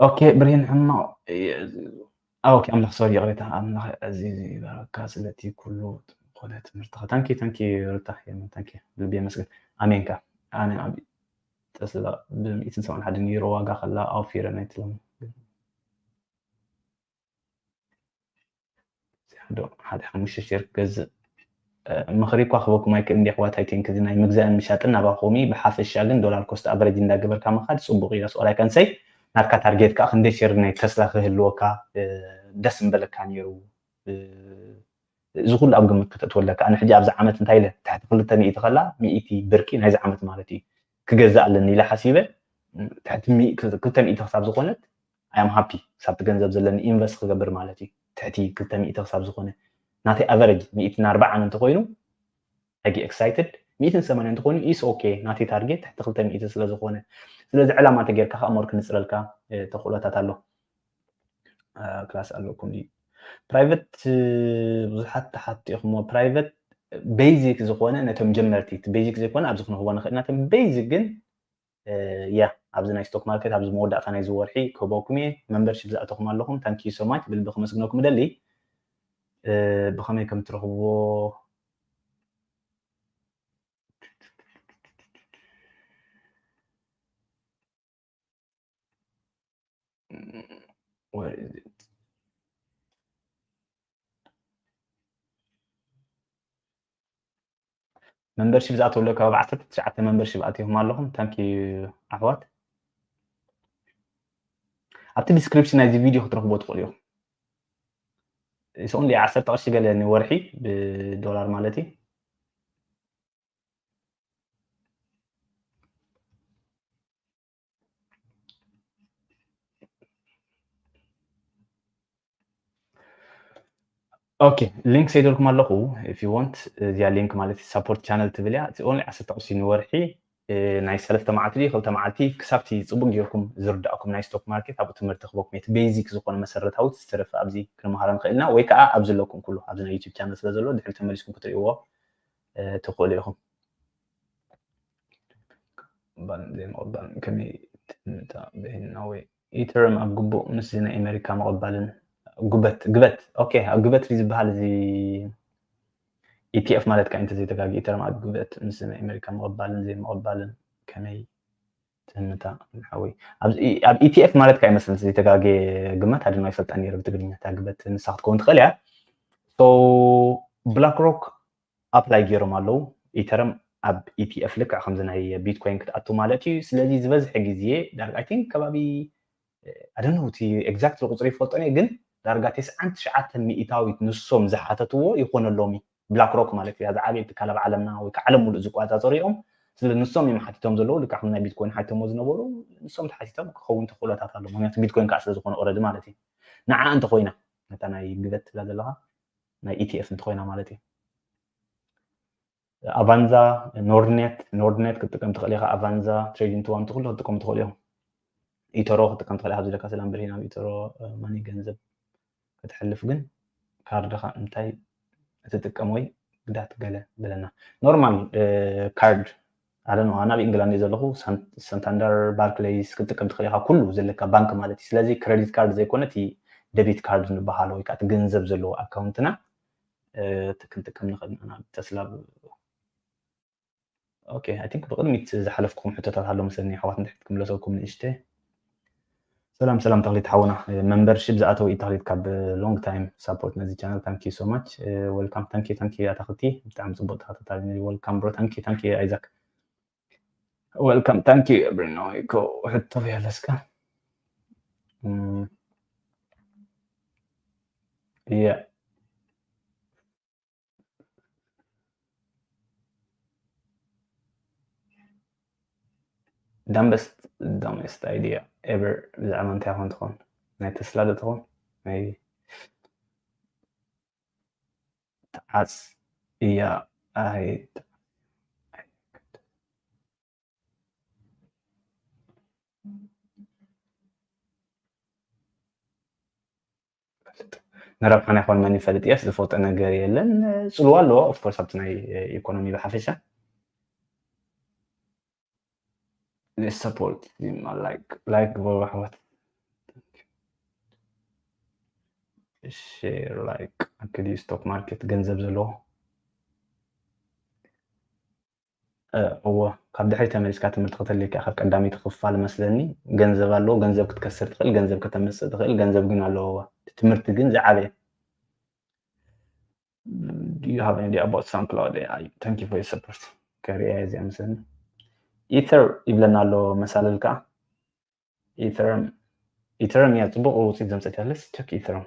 ኦኬ ብርሂን ሕማቕ። ኦኬ ኣምላኽ ሶሪ ይቕሬታ። ኣምላኽ ኣዚዙ ይባረካ ስለቲ ኩሉ ዝኾነ ትምህርትኻ። ታንኪ ታንኪ ሩታ የመን ታንኪ ብልቢ የመስግን። ኣሜንካ። ኣነ ኣብ ተስላ ብሚእትን ሰብዓን ሓደን ዩሮ ዋጋ ከላ ኣውፊረ ናይ ትሎም ሓደ ሓደ ሓሙሽተ ሼር ክገዝእ ምኽሪ እኳ ክበኩም ኣይክእል እንዲ ኣሕዋት። I think እዚ ናይ ምግዛእን ምሻጥን ናባኹም እዩ። ብሓፈሻ ግን ዶላር ኮስት ኣቨሬጅ እንዳገበርካ ምኻድ ፅቡቅ እዩ። That's all I can say። ናትካ ታርጌት ከዓ ክንደይ ሼር ናይ ተስላ ክህልወካ ደስ ምበለካ ነይሩ። እዚ ኩሉ ኣብ ግምት ከተእትወለካ። ኣነ ሕጂ ኣብዚ ዓመት እንታይ ኢለ ትሕቲ ክልተ ሚእቲ ከላ ሚእቲ ብርቂ ናይዚ ዓመት ማለት እዩ ክገዝእ ኣለኒ ኢለ ሓሲበ ትሕቲ ክልተ ሚእቲ ክሳብ ዝኾነት I am happy። ክሳብቲ ገንዘብ ዘለኒ ኢንቨስት ክገብር ማለት እዩ። ትሕቲ ክልተ ሚእቲ ክሳብ ዝኾነ ናተይ ኣቨሬጅ ሚእትን ኣርባዓን እንተኮይኑ I get excited። ሚእትን ሰማንያን እንተኮይኑ it's okay። ናተይ ታርጌት ትሕቲ ክልተ ሚእቲ ስለ ዝኾነ። ስለዚ ዕላማ እንተጌርካ ከዓ ሞር ክንፅረልካ ተኽእሎታት ኣሎ። ክላስ ኣለኩም ድዩ? ፕራይቨት ብዙሓት ተሓቱ ኢኹም። ፕራይቨት ቤዚክ ዝኾነ ነቶም ጀመርቲ፣ እቲ ቤዚክ ዘይኮነ ኣብዚ ክንህቦ ንኽእል ኢና። ነቶም ቤዚክ ግን፣ እ፣ ያ፣ ኣብዚ ናይ ስቶክ ማርኬት ኣብዚ መወዳእታ ናይዚ ወርሒ ክህበኩም እየ። መምበርሺፕ ዝኣተኹም ኣለኹም፣ thank you so much ብልቢ ከመስግነኩም እደሊ። እ፣ ብኸመይ ከም ትረኽብዎ Where is it? መምበርሺፕ ዝኣተወሉ ከባቢ ዓሰርተ ትሽዓተ መምበርሺፕ ኣቲኹም ኣለኹም። Thank you ኣሕዋት። ኣብቲ ዲስክሪፕሽን ናይዚ ቪድዮ ክትረኽብዎ ትኽእሉ ኢኹም። It's only ዓሰርተ ቅርሺ ገለ ንወርሒ ብዶላር ማለት እዩ። ኦኬ፣ ሊንክ ሰይደልኩም ኣለኹ። If you want፣ እዚኣ ሊንክ ማለት ሳፖርት ቻነል ትብል እያ። It's only ዓሰርተ ቅርሺ ንወርሒ፣ እ፣ ናይ ሰለስተ መዓልቲ ድዩ ክልተ መዓልቲ ክሳብቲ ጽቡቅ ጌርኩም ዝርዳእኩም ናይ ስቶክ ማርኬት ኣብኡ ትምህርቲ ክህበኩም እየ። እቲ ቤዚክ ዝኾነ መሰረታዊ ዝተረፈ ኣብዚ ክንመሃሮ ንኽእል ኢና፣ ወይ ከዓ ኣብ ዘለኩም ኩሉ ኣብዚ ናይ ዩቲዩብ ቻነል ስለ ዘሎ ድሕሪ ተመሊስኩም ክትርእይዎ፣ እ፣ ትኽእሉ ኢኹም። ምቕባልን ዘይምቕባልን ከመይ ትምንታ ብሂልና ወይ ኢተርም ኣብ ግቡእ ምስዚ ናይ ኣሜሪካ ምቕባልን ጉበት፣ ግበት፣ ኦኬ፣ ኣብ ግበት ድዩ ዝበሃል እዚ ኢቲኤፍ ማለት ከዓ እንተዘይተጋጊ ኢተርም ኣብ ግበት ምስዚ ናይ ኣሜሪካ ምቕባልን ዘይምቕባልን ከመይ ትምንታ ሓወይ? ኣብ፣ ኣብ ኢቲኤፍ ማለት ከዓ ይመስል እንተዘይተጋጊ ግመት ኣድኖ ኣይፈልጣን ነይረ ብትግርኛ እታ ግበት ንሳ ክትከውን ትኽእል እያ። So ብላክ ሮክ ኣፕላይ ገይሮም ኣለዉ። ኢተርም ኣብ ኢቲኤፍ ልክዕ ከምዚ ናይ ቢትኮይን ክትኣቱ ማለት እዩ። ስለዚ ዝበዝሐ ግዜ ዳርጋ፣ I think ከባቢ፣ I don't know እቲ ኤግዛክት ቁፅሪ ይፈልጦ እየ፣ ግን ዳርጋ ተስዓን ትሽዓተን ሚእታዊት ንሶም ዝሓተትዎ ይኾነሎም እዩ። ብላክ ሮክ ማለት እዩ፣ ዝዓበየ ትካል ኣብ ዓለምና ወይ ከዓ ዓለም ሙሉእ ዝቆፃፀሩ እዮም። ስለ ንሶም እዮም ሓቲቶም ዘለዉ፣ ልክዕ ከም ናይ ቢትኮይን ሓቲቶምዎ ዝነበሩ ንሶም ተሓቲቶም ክኸውን ተኽእሎታት ኣሎ። ምክንያቱ ቢትኮይን ከዓ ስለ ዝኾነ ኦረዲ ማለት እዩ። ንዓ እንተኾይና ነታ ናይ ግበት ትብላ ዘለኻ ናይ ኢቲኤፍ እንተኾይና ማለት እዩ። ኣቫንዛ፣ ኖርድኔት፣ ኖርድኔት ክትጥቀም ትኽእል ኢኻ። ኣቫንዛ ትሬዲንግ ቱ ዋን ትኽእሉ ክትጥቀሙ ትኽእሉ ኢኹም። ኢተሮ ክትጥቀም ትኽእል ኢኻ። ኣብዚ ለካ ሰላም ብርሂን ኣብ ኢተሮ፣ እ፣ ማኒ ገንዘብ ከተሕልፍ ግን ካርድኻ እንታይ ትጥቀም ወይ ግዳት ገለ ብለና። ኖርማል፣ እ፣ ካርድ ኣለ ነው። ኣነ ኣብ ኢንግላንድ እየ ዘለኹ። ሳን-፣ ሳንታንደር፣ ባርክሌይስ ክትጥቀም ትኽእል ኢኻ። ኩሉ ዘለካ ባንክ ማለት እዩ። ስለዚ ክሬዲት ካርድ ዘይኮነ እቲ ደቢት ካርድ ዝበሃሎ ወይ ከዓ እቲ ገንዘብ ዘለዎ ኣካውንትና፣ እ፣ እቲ ክንጥቀም ንኽእል ኢና። ናብ ተስላ ብ-፣ ኦኬ፣ I think ብቕድሚት ዝሓለፍኩም ሕቶታት ኣሎ መሰለኒ፣ ኣሕዋት፣ እንድሕር ክትምለሰልኩም ንእሽተ። ሰላም፣ ሰላም፣ ተኽሊት ሓውና። እ፣ መምበርሺፕ ዝኣተወ እዩ፣ ተኽሊት፣ ካብ ሎንግ ታይም ሳፖርት ነዚ ቻነል። Thank you so much። እ፣ ዌልካም። Thank you፣ thank you፣ ኣታኽልቲ። ብጣዕሚ ጽቡቕ ተኸታታሊ። ዌልካም ብሮ። Thank you፣ thank you፣ ኣይዛክ። ዌልካም። Thank you፣ ብሪኖ። እኮ ሕቶ ያለስካ? እም፣ ያ። ዳምበስት፣ ዳምበስት ኣይድያ ኤቨር ብዛዕባ እንታይ ኮን ትኾን? ናይ ተስላ ዶ ትኾን? ናይ ተዓጽ እያ። ኣይ፣ ንረብሓና ይኾን መን ይፈልጥ? የስ፣ ዝፈልጦ ነገር የለን። ጽልዋ ኣለዎ፣ ኦፍኮርስ፣ ኣብቲ ናይ ኢኮኖሚ ብሓፈሻ። ሰፖርት፣ ላይክ፣ ላይክ ግበሩ ኣሕዋት። ሼር፣ ላይክ፣ ኣክል ስቶክ ማርኬት ገንዘብ ዘለዎ። እ፣ እወ፣ ካብ ድሕሪት ተመሊስካ ትምህርቲ ከተድልየካ ኢኻ። ቀዳመይቲ ክፋል መስለኒ ገንዘብ ኣለዎ። ገንዘብ ክትከስር ትኽእል፣ ገንዘብ ከተምጽእ ትኽእል፣ ገንዘብ ግን ኣለዎ። እወ፣ እቲ ትምህርቲ ግን ዝዓበየ። Do you have any idea about SoundCloud A I? Thank you for your support። ከርእያ እየ እዚኣ መስለኒ። ኢተር ይብለና ኣሎ መሳልል ከዓ። ኢተርም፣ ኢተርም እያ ጽቡቕ ውጽኢት ዘምጸት ያለስ። ቸክ ኢተርም።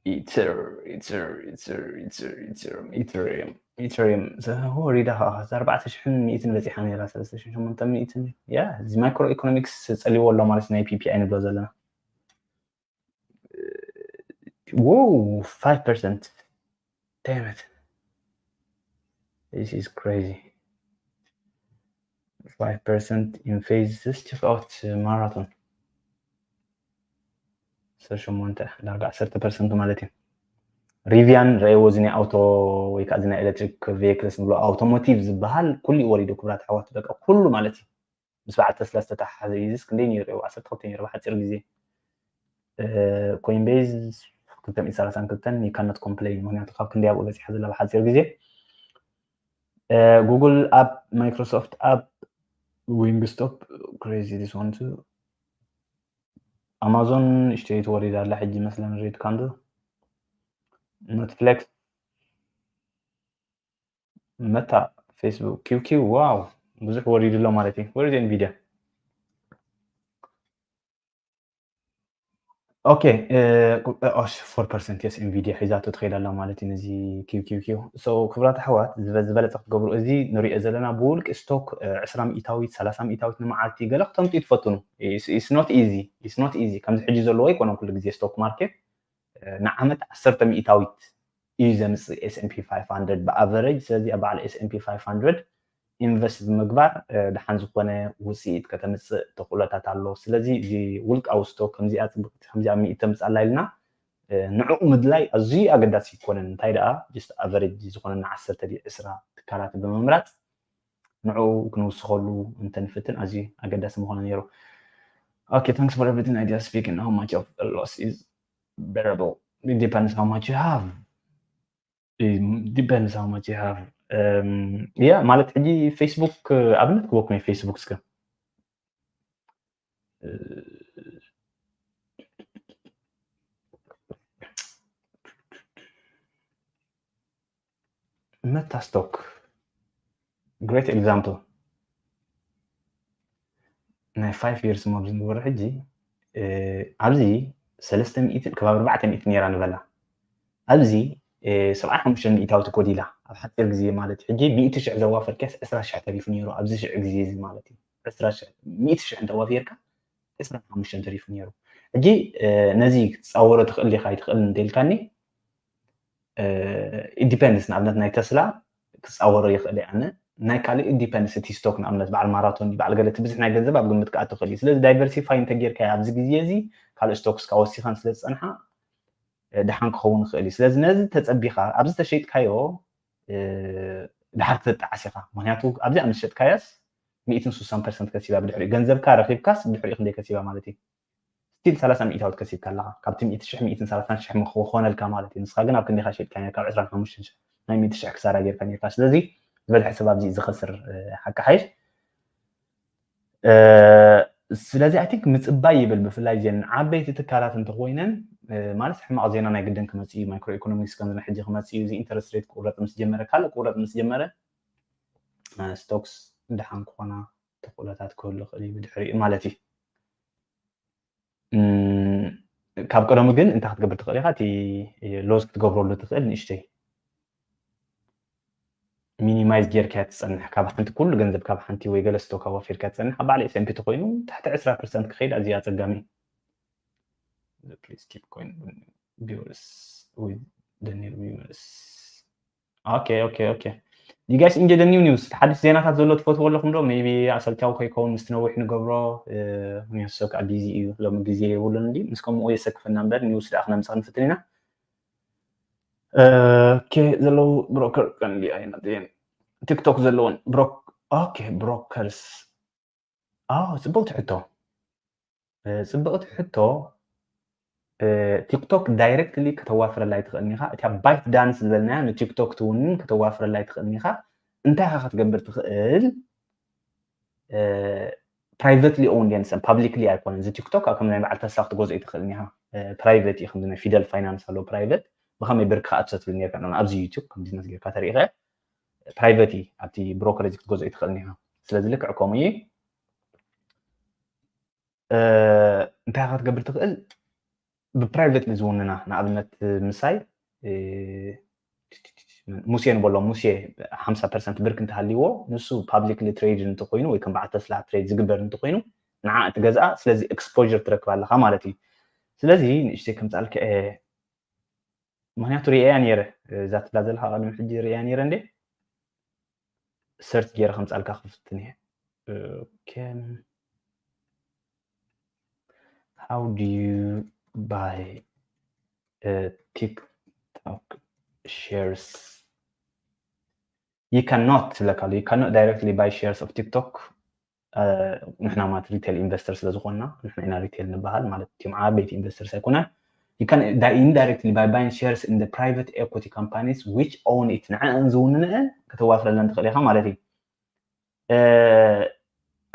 ኢተር፣ ኢተር፣ ኢተር፣ ኢተር፣ ኢተርም፣ ኢተሪየም፣ ኢተሪየም። ዘ-፣ ኦ፣ ሪዳ ኸዓ፣ እዛ ኣርባዕተ ሽሕን ሚእትን በጺሓ ነይራ፣ ሰለስተ ሽሕን ሸሞንተ ሚእትን። ያ፣ እዚ ማይክሮ ኢኮኖሚክስ ጸሊዎ ኣሎ ማለት ናይ ፒ ፒ ኣይ ንብሎ ዘለና። Whoa, five percent. Damn it. This is crazy. Five percent in phases. Check out, uh, marathon. ዓሰርተ ሸሞንተ፣ ዳርጋ ዓሰርተ ፐርሰንት ማለት እዩ። Rivian ረእይዎ፣ እዚ ናይ ኣውቶ ወይ ከዓ እዚ ናይ ኤሌክትሪክ ቬክልስ ንብሎ ኣውቶሞቲቭ ዝበሃል ኩሉ እዩ ወሪዱ። ክብራት ኣሕዋት፣ በቃ ኩሉ ማለት እዩ። ምስ በዓል ተስላ ዝተተሓሓዘ እዩ። እዚስ ክንደይ ነይሩ? ዓሰርተ ክልተ ነይሩ ብሓፂር ግዜ። ኮይንቤዝ ክልተ ሚእቲ ሰላሳን ክልተን፣ you cannot complain፣ ምክንያቱ ካብ ክንደይ ኣብኡ በፂሓ ዘላ ብሓፂር ግዜ። ጉግል ኣፕ፣ ማይክሮሶፍት ኣፕ፣ ዊንግስቶፕ፣ crazy this one too። ኣማዞን እሽተይ ትወሪዳ ኣላ ሕጂ መስለን፣ ሬድ ካንድል፣ ኔትፍሊክስ፣ መታ፣ ፌስቡክ፣ ኪው ኪው። ዋው፣ ብዙሕ ወሪዱ ኣሎ ማለት እዩ። Where is Nvidia? ኦኬ፣ ፎር ፐርሰንት፣ የስ፣ ኤንቪዲያ ሒዛቶ ትኸይድ ኣላ ማለት እዩ ነዚ ኪው ኪው ኪው። ሶ ክብራት ኣሕዋት፣ ዝበ- ዝበለፀ ክትገብሩ፣ እዚ ንሪኦ ዘለና ብውልቂ ስቶክ እ፣ ዕስራ ሚእታዊት፣ ሰላሳ ሚእታዊት ንመዓልቲ ገለ ክተምጡ ትፈትኑ። It's not easy፣ it's not easy። ከምዚ ሕጂ ዘለዎ ኣይኮነን ኩሉ ግዜ ስቶክ ማርኬት። እ፣ ንዓመት ዓሰርተ ሚእታዊት እዩ ዘምፅእ ኤስኤንፒ ፋይቭ ሃንድረድ ብኣቨሬጅ። ስለዚ ኣብ በዓል ኤስኤንፒ ፋይቭ ሃንድረድ ኢንቨስት ብምግባር እ፣ ደሓን ዝኾነ ውፅኢት ከተምፅእ ተኽእሎታት ኣሎ። ስለዚ እዚ ውልቃዊ ስቶክ ከምዚኣ ፅብቕቲ፣ ከምዚኣ ሚእቲ ተምፅኣላ ኢልና እ፣ ንዕኡ ምድላይ ኣዝዩ ኣገዳሲ ኣይኮነን። እንታይ ደኣ፣ ጀስት ኣቨሬጅ ዝኾነ ዓሰርተ ድዩ ዕስራ ትካላት ብምምራፅ ንዕኡ ክንውስኸሉ እንተንፍትን ኣዝዩ ኣገዳሲ ምኾነ ነይሩ። Okay, thanks for everything. I just speaking how much of a loss is bearable. It depends how much you have. It depends how much you have. Um, yeah, ማለት ሕጂ ፌስቡክ፣ እ፣ ኣብነት ክበኩም እየ። ፌስቡክ እስከ እ፣ መታ ስቶክ፣ ግሬት ኤግዛምፕል። ናይ ፋይቭ ይርስ እሞ ኣብዚ ንግበሮ ሕጂ እ፣ ኣብዚ ሰለስተ ሚእትን ከባቢ ኣርባዕተ ሚእትን ነይራ ንበላ። ኣብዚ እ፣ ሰብዓን ሓሙሽተን ሚእታዊት እኮ ዲላ ኣብ ሓፂር ግዜ ማለት እዩ። ሕጂ ሚእቲ ሽሕ ዘዋፈርካስ ዕስራ ሽሕ ተሪፉ ነይሩ ኣብዚ ሽዕ ግዜ እዚ ማለት እዩ። ዕስራ ሽሕ፣ ሚእቲ ሽሕ እንተዋፊርካ ዕስራን ሓሙሽተን ተሪፉ ነይሩ። ሕጂ እ፣ ነዚ ክትፃወሮ ትኽእል ዲኻ ኣይትኽእልን እንተኢልካኒ፣ ኢት ዲፐንድስ። ንኣብነት ናይ ተስላ ክፃወሮ ይኽእል እየ ኣነ፣ ናይ ካልእ ኢት ዲፐንድስ። እቲ ስቶክ ንኣብነት በዓል ማራቶን ድዩ በዓል ገለ፣ እቲ ብዙሕ ናይ ገንዘብ ኣብ ግምት ክኣቱ ይኽእል እዩ። ስለዚ ዳይቨርሲፋይ እንተጌርካዮ ኣብዚ ግዜ እዚ ካልእ ስቶክስ ካብ ወሲኸን ስለ ዝፀንሓ እ፣ ደሓን ክኸውን ይኽእል እዩ። ስለዚ ነዚ ተፀቢኻ ኣብዚ ተሸይጥካዮ እ፣ ድሓር ክትጠዓስ ኢኻ። ምክንያቱ ኣብዚኣ ምስ ሸጥካያስ ሚእትን ስሳን ፐርሰንት ከሲባ ብድሕሪኡ፣ ገንዘብካ ረኺብካስ ብድሕሪኡ ክንደይ ከሲባ ማለት እዩ? ስቲል ሰላሳ ሚእታዊት ከሲብካ ኣለኻ። ካብቲ ሚእቲ ሽሕ፣ ሚእትን ሰላሳን ሽሕ ክኾነልካ ማለት እዩ። ንስኻ ግን ኣብ ክንደይኻ ሸይጥካ ነርካ? ኣብ ዕስራን ሓሙሽተን ሽሕ፣ ናይ ሚእቲ ሽሕ ክሳራ ጌርካ ነርካ። ስለዚ ዝበዝሐ ሰብ ኣብዚ እዩ ዝኸስር፣ እ፣ ሓቂ ሓይሽ። እ፣ ስለዚ ኣይ ቲንክ ምፅባይ ይብል፣ ብፍላይ እዘን ዓበይቲ ትካላት እንተኮይነን እ፣ ማለት ሕማቕ ዜና ናይ ግድን ክመፅእ እዩ። ማይክሮ ኢኮኖሚክስ ከምዚ ናይ ሕጂ ክመፅእ እዩ። እዚ ኢንተረስት ሬት ክቁረጥ ምስ ጀመረ፣ ካልእ ክቁረጥ ምስ ጀመረ እ፣ ስቶክስ ድሓን ክኾና ተኽእሎታት ክህሉ ይኽእል እዩ ብድሕሪኡ ማለት እዩ። እም፣ ካብ ቀደሙ ግን እንታይ ክትገብር ትኽእል ኢኻ? እቲ ሎዝ ክትገብረሉ ትኽእል ንእሽተይ ሚኒማይዝ ጌርካ ትጸንሕ። ካብ ሓንቲ፣ ኩሉ ገንዘብ ካብ ሓንቲ ወይ ገለ ስቶክ ኣዋፊርካ ትጸንሕ። ኣብ በዓል ኤስኤምፒ ተኮይኑ ትሕቲ ዕስራ ፐርሰንት ክኸይድ ኣዝዩ ኣጸጋሚ እዩ። Please keep going viewers with the new viewers. ኦኬ፣ ኦኬ፣ ኦኬ። You guys enjoy the new news? ሓድሽ ዜናታት ዘሎ ትፈትዎ ኣለኹም ዶ? ሜይቢ ኣሰልቻዊ ከይከውን ምስቲ ነዊሕ ንገብሮ፣ እ፣ ምክንያቱ ሰብ ከዓ ቢዚ እዩ፣ ሎሚ ግዜ የብሉን እንዲ። ምስ ከምኡ የሰክፈና እምበር ኒውስ ደኣ ክነምፅእ ክንፍትን ኢና። እ፣ ኦኬ፣ ዘለዉ ብሮከር ቀንዲ ኣይነት እየን። ቲክቶክ ዘለወን ብሮክ-፣ ኦኬ፣ ብሮከርስ። ኣዎ፣ ጽብቕቲ ሕቶ። እ፣ ጽብቕቲ ሕቶ። እ፣ ቲክቶክ ዳይሬክትሊ ከተዋፍረላ ኣይትኽእልን ኢኻ። እቲኣ ባይት ዳንስ ዝበልናያ ንቲክቶክ ትውንን ከተዋፍረላ ኣይትኽእልን ኢኻ። እንታይ ኢኻ ክትገብር ትኽእል? እ፣ ፕራይቨትሊ ኦውንድ እየን፣ ፐብሊክሊ ኣይኮነን። እዚ ቲክቶክ ኣብ ከም ናይ በዓል ተስላ ክትገዝኦ ኣይትኽእልን ኢኻ። እ፣ ፕራይቨት እዩ፣ ከምዚ ናይ ፊደል ፋይናንስ ኣሎ ፕራይቨት። ብኸመይ ብርክኻ ኣትሰትብል ነርካ፣ ንኣብዚ ዩቱብ ከም ቢዝነስ ጌርካ ተሪኢኻ። ፕራይቨት እዩ፣ ኣብቲ ብሮከሬጅ ክትገዝኦ ኣይትኽእልን ኢኻ። ስለዚ ልክዕ ከምኡ እዩ። እ፣ እንታይ ኢኻ ክትገብር ትኽእል? ብፕራይቨት ዝውንና፣ ንኣብነት ምሳይ፣ እ፣ ሙሴ ንበሎ፣ ሙሴ ሓምሳ ፐርሰንት ብርክ እንተሃልይዎ፣ ንሱ ፓብሊክሊ ትሬድ እንተኮይኑ ወይ ከም በዓል ተስላ ትሬድ ዝግበር እንተኮይኑ፣ ንዓ እቲ ገዝኣ፣ ስለዚ ኤክስፖዥር ትረክብ ኣለኻ ማለት እዩ። ስለዚ ንእሽተይ ከምጻልካ እየ፣ ምክንያቱ ርእያ ነይረ፣ እዛ ትብላ ዘለኻ ቅድሚ ሕጂ ርእያ ነይረ እንዴ? ሰርች ገይረ ከምጻልካ ክፍትን እየ። ኦኬ። How do you buy a TikTok? ቶክ ሼርስ you cannot ትብለካ ኣሎ you cannot directly buy shares of TikTok ንሕና ማለት retail investor ስለ ዝኾንና ንሕና ኢና retail ንበሃል ማለት እቲኦም ዓበይቲ investors ኣይኮነን you can indirectly by buying shares in the private equity companies which own it ንዕን ዝውንንአን ከተዋፍረለን ትኽእል ኢኻ ማለት እዩ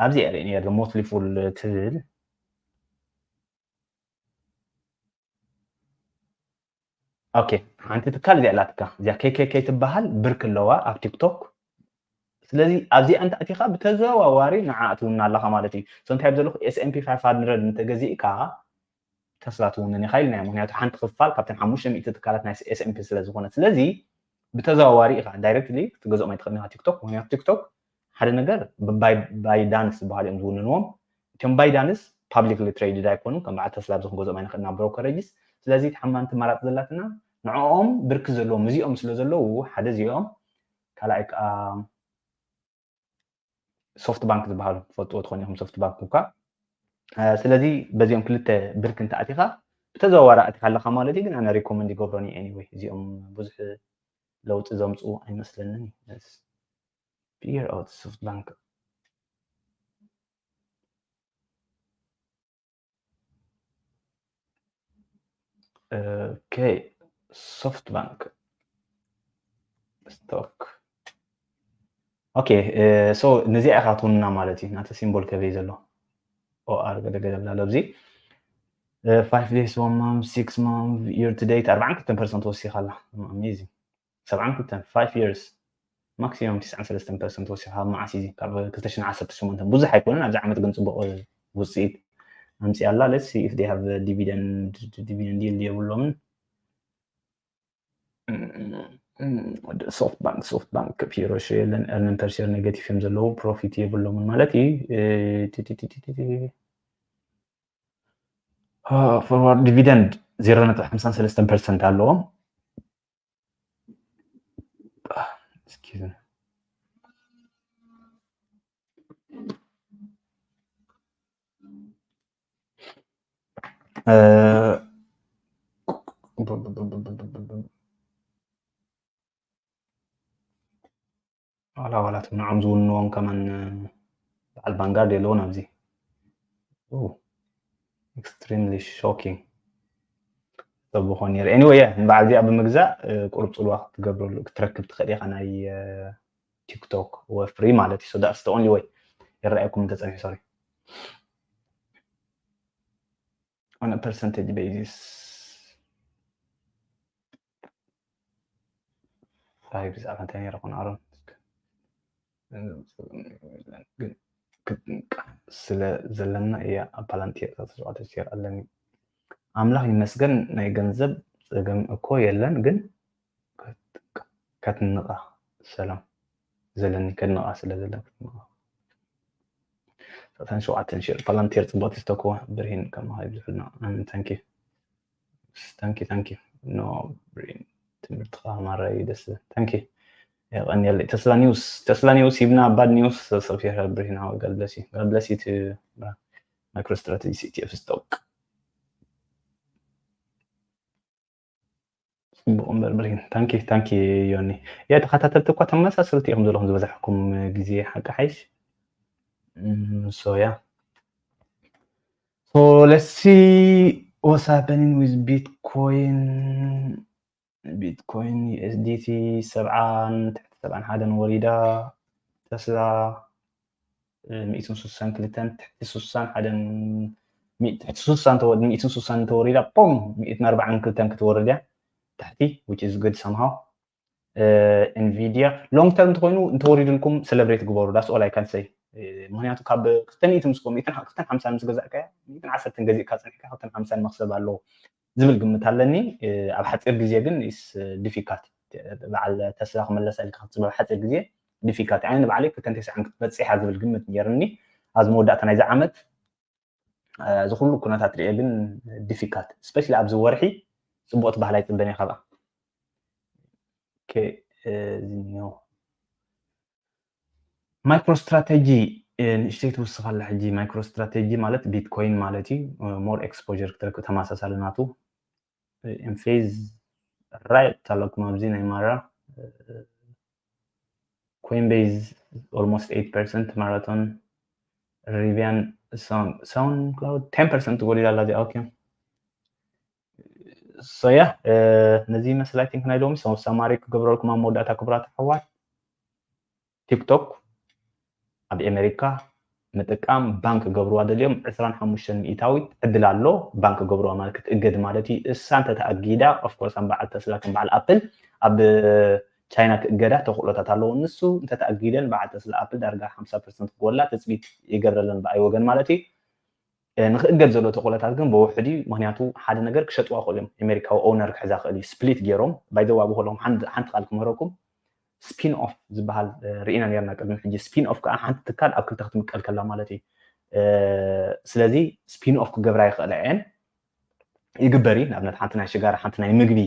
ኣብዚ ርእ ነር ሞትሊ ፉል ትብል ኦኬ ሓንቲ ትካል እዚኣ ላትካ እዚኣ ኬኬኬ ትበሃል ብርክ ኣለዋ ኣብ ቲክቶክ ስለዚ ኣብዚኣ እንተ ኣቲኻ ብተዘዋዋሪ ንዓ ኣትውና ኣለኻ ማለት እዩ so እንታይ ዘለኹ S&P five hundred እንተገዚእካ ተስላ ትውንን ኢኻ ኢልና ምክንያቱ ሓንቲ ክፋል ካብተን ሓሙሽተ ሚእቲ ትካላት ናይ S&P ስለ ዝኾነ ስለዚ ብተዘዋዋሪ ኢኻ directly ክትገዝኦም ኣይትኽእልን ኢኻ ቲክቶክ ምክንያቱ ቲክቶክ ሓደ ነገር ብ Binance ዝበሃሉ እዮም ዝውንንዎም እቶም Binance publicly traded ኣይኮኑን ከም በዓል ተስላ ኣብዚ ክንገዝኦም ኣይንኽእልና brokerages ስለዚ እቲ ሓማንቲ ኣማራፂ ዘላትና ንዕኦም ብርኪ ዘለዎም እዚኦም ስለ ዘለዉ ሓደ እዚኦም ካልኣይ ከዓ ሶፍት ባንክ ዝበሃሉ ትፈልጥዎ ትኾኑ ኢኹም ሶፍት ባንክ እኳ ስለዚ በዚኦም ክልተ ብርኪ እንተኣቲኻ ብተዘዋዋሪ ኣቲኻ ኣለኻ ማለት እዩ ግን ኣነ recommend ይገብሮን እዩ anyway እዚኦም ብዙሕ ለውጢ ዘምፅኡ ኣይመስለንን figure out soft bank okay soft bank stock okay so ነዚኣ ኢኻ ትውንና ማለት እዩ ናተ symbol ከበይ ዘሎ or ገለ ገለ ብላ ኣብዚ five days one month six month year to date ኣርባዓን ክልተን percent ወሲኻ ኣላ amazing ሰብዓን ክልተን five years maximum ትስዓን ሰለስተን percent ወሲኻ መዓስ እዩ ካብ ክልተ ሽሕን ዓሰርተ ሸሞንተን ብዙሕ ኣይኮነን ኣብዚ ዓመት ግን ፅቡቕ ውፅኢት ኣምፅያ ኣላ let's see if they have dividend dividend yield የብሎምን ሶፍት ባንክ ሶፍት ባንክ ፒሮ ሽ የለን earning per share negative እዮም ዘለዉ profit የብሎምን ማለት እዩ forward dividend zero ነጥቢ ሓምሳን ሰለስተን percent ኣለዎም ዋላ ዋላ ንዖም ዝውንዎም ከማን በዓል ቫንጋርድ የለውን ኣብዚ extremely shocking ሰብ ዝኾን ነይሩ anyway ንበዓል እዚኣ ብምግዛእ ቁሩብ ፅልዋ ክትገብረሉ ክትረክብ ትኽእል ኢኻ ናይ ቲክቶክ ወፍሪ ማለት እዩ so that's the only way ይረኣየኩም እንተፀኒሑ sorry on a percentage basis ታይ ብዛዕባ እንታይ ነይረ ኮን ኣሮን ክትንቃ ስለ ዘለና እያ ኣብ ፓላንቲር ተሸዋተ ሼር ኣለኒ ኣምላኽ ይመስገን ናይ ገንዘብ ጸገም እኮ የለን ግን ከትንቃ ሰላም ዘለኒ ከድንቃ ስለ ዘለን ክትንቃ ሰላሳን ሸውዓተን ሼር ፓላንቲር ጽቡቕቲ ዝተኮ ብርሂን ከማኻ ይብዝሑልና ኣሜን thank you thank you thank you no ብርሂን ትምህርትኻ ማራ እዩ ደስ ዝብል thank you የቐንየለይ ተስላ ኒውስ ተስላ ኒውስ ሂብና bad news ሰብሲራ ብርሂን ሃወ God bless you God bless you to MicroStrategy ኢቲ ኤፍ stock ጽቡቕ እምበር ብርሂን thank you thank you ዮኒ ያ ተኸታተልቲ እኳ ተመሳሰልቲ ኢኹም ዘለኹም ዝበዛሕኩም ግዜ ሓቂ ሓይሽ so yeah so let's see what's happening with Bitcoin Bitcoin USDT ሰብዓን ትሕቲ ሰብዓን ሓደን ወሪዳ ተስላ ሚእትን ስሳን ክልተን ትሕቲ ስሳን ሓደን ትሕቲ ስሳን ሚእትን ስሳን እንተወሪዳ ፖም ሚእትን ኣርባዓን ክልተን ክትወርድ እያ ታሕቲ which is good somehow Nvidia long term እንተኮይኑ እንተወሪድልኩም celebrate ግበሩ that's all I can say ምክንያቱ ካብ ክልተ ሚእቲ ምስ ክልተ ሓምሳ ምስ ገዛእካ ሚእትን ዓሰርተን ገዚእካ ፀኒሕካ ክልተ ሓምሳን መክሰብ ኣለዎ ዝብል ግምት ኣለኒ ኣብ ሓፂር ግዜ ግን is difficult በዓል ተስላ ክመለሳ ኢልካ ክትፅበ ሓፂር ግዜ difficult ኣነ ንባዕለይ ክልተን ተስዓን ክትበፅሕ እያ ዝብል ግምት ነይርኒ ኣብዚ መወዳእታ ናይዚ ዓመት እዚ ኩሉ ኩነታት ሪኦ ግን difficult especially ኣብዚ ወርሒ ፅቡቕቲ ባህላ ይፅበን እየ ካብኣ MicroStrategy ንእሽተይ ትውስኽ ኣላ ሕጂ MicroStrategy ማለት Bitcoin ማለት እዩ more exposure ክትረክብ ተመሳሳሊ ናቱ Enphase right ኣለኩም ኣብዚ ናይ ማራ ኮይንቤዝ almost eight percent ማራቶን ሪቪያን ሳውንድክላውድ ten percent ጎዲላ ኣላ እዚኣ okay so yeah ነዚ ይመስል I think ናይ ሎሚ ሰማሪ ክገብረልኩም ኣብ መወዳእታ ክቡራት ኣሕዋት ቲክቶክ ኣብ ኣሜሪካ ምጥቃም ባን ክገብርዋ ደልዮም ዕስራን ሓሙሽተን ሚእታዊት ዕድል ኣሎ ባን ክገብርዋ ማለት ክትእገድ ማለት እዩ እሳ እንተተኣጊዳ of course ከም በዓል ተስላ ከም በዓል ኣፕል ኣብ ቻይና ክእገዳ ተኽእሎታት ኣለዎ ንሱ እንተተኣጊደን በዓል ተስላ ኣፕል ዳርጋ ሓምሳ ፐርሰንት ክጎላ ትፅቢት ይገብረለን ብኣይ ወገን ማለት እዩ ንክእገድ ዘሎ ተኽእሎታት ግን ብውሕድ እዩ ምክንያቱ ሓደ ነገር ክሸጥዋ ክእሉ እዮም ኣሜሪካዊ ኦውነር ክሕዛ ክእል እዩ ስፕሊት ገይሮም ባይዘዋ ብክሎም ሓንቲ ቃል ክምህረኩም ስፒን ኦፍ ዝበሃል ርኢና ነርና ቅድሚ ሕጂ ስፒን ኦፍ ከዓ ሓንቲ ትካል ኣብ ክልተ ክትምቀል ከላ ማለት እዩ ስለዚ ስፒን ኦፍ ክገብራ ይኽእላ እየን ይግበር እዩ ንኣብነት ሓንቲ ናይ ሽጋራ ሓንቲ ናይ ምግቢ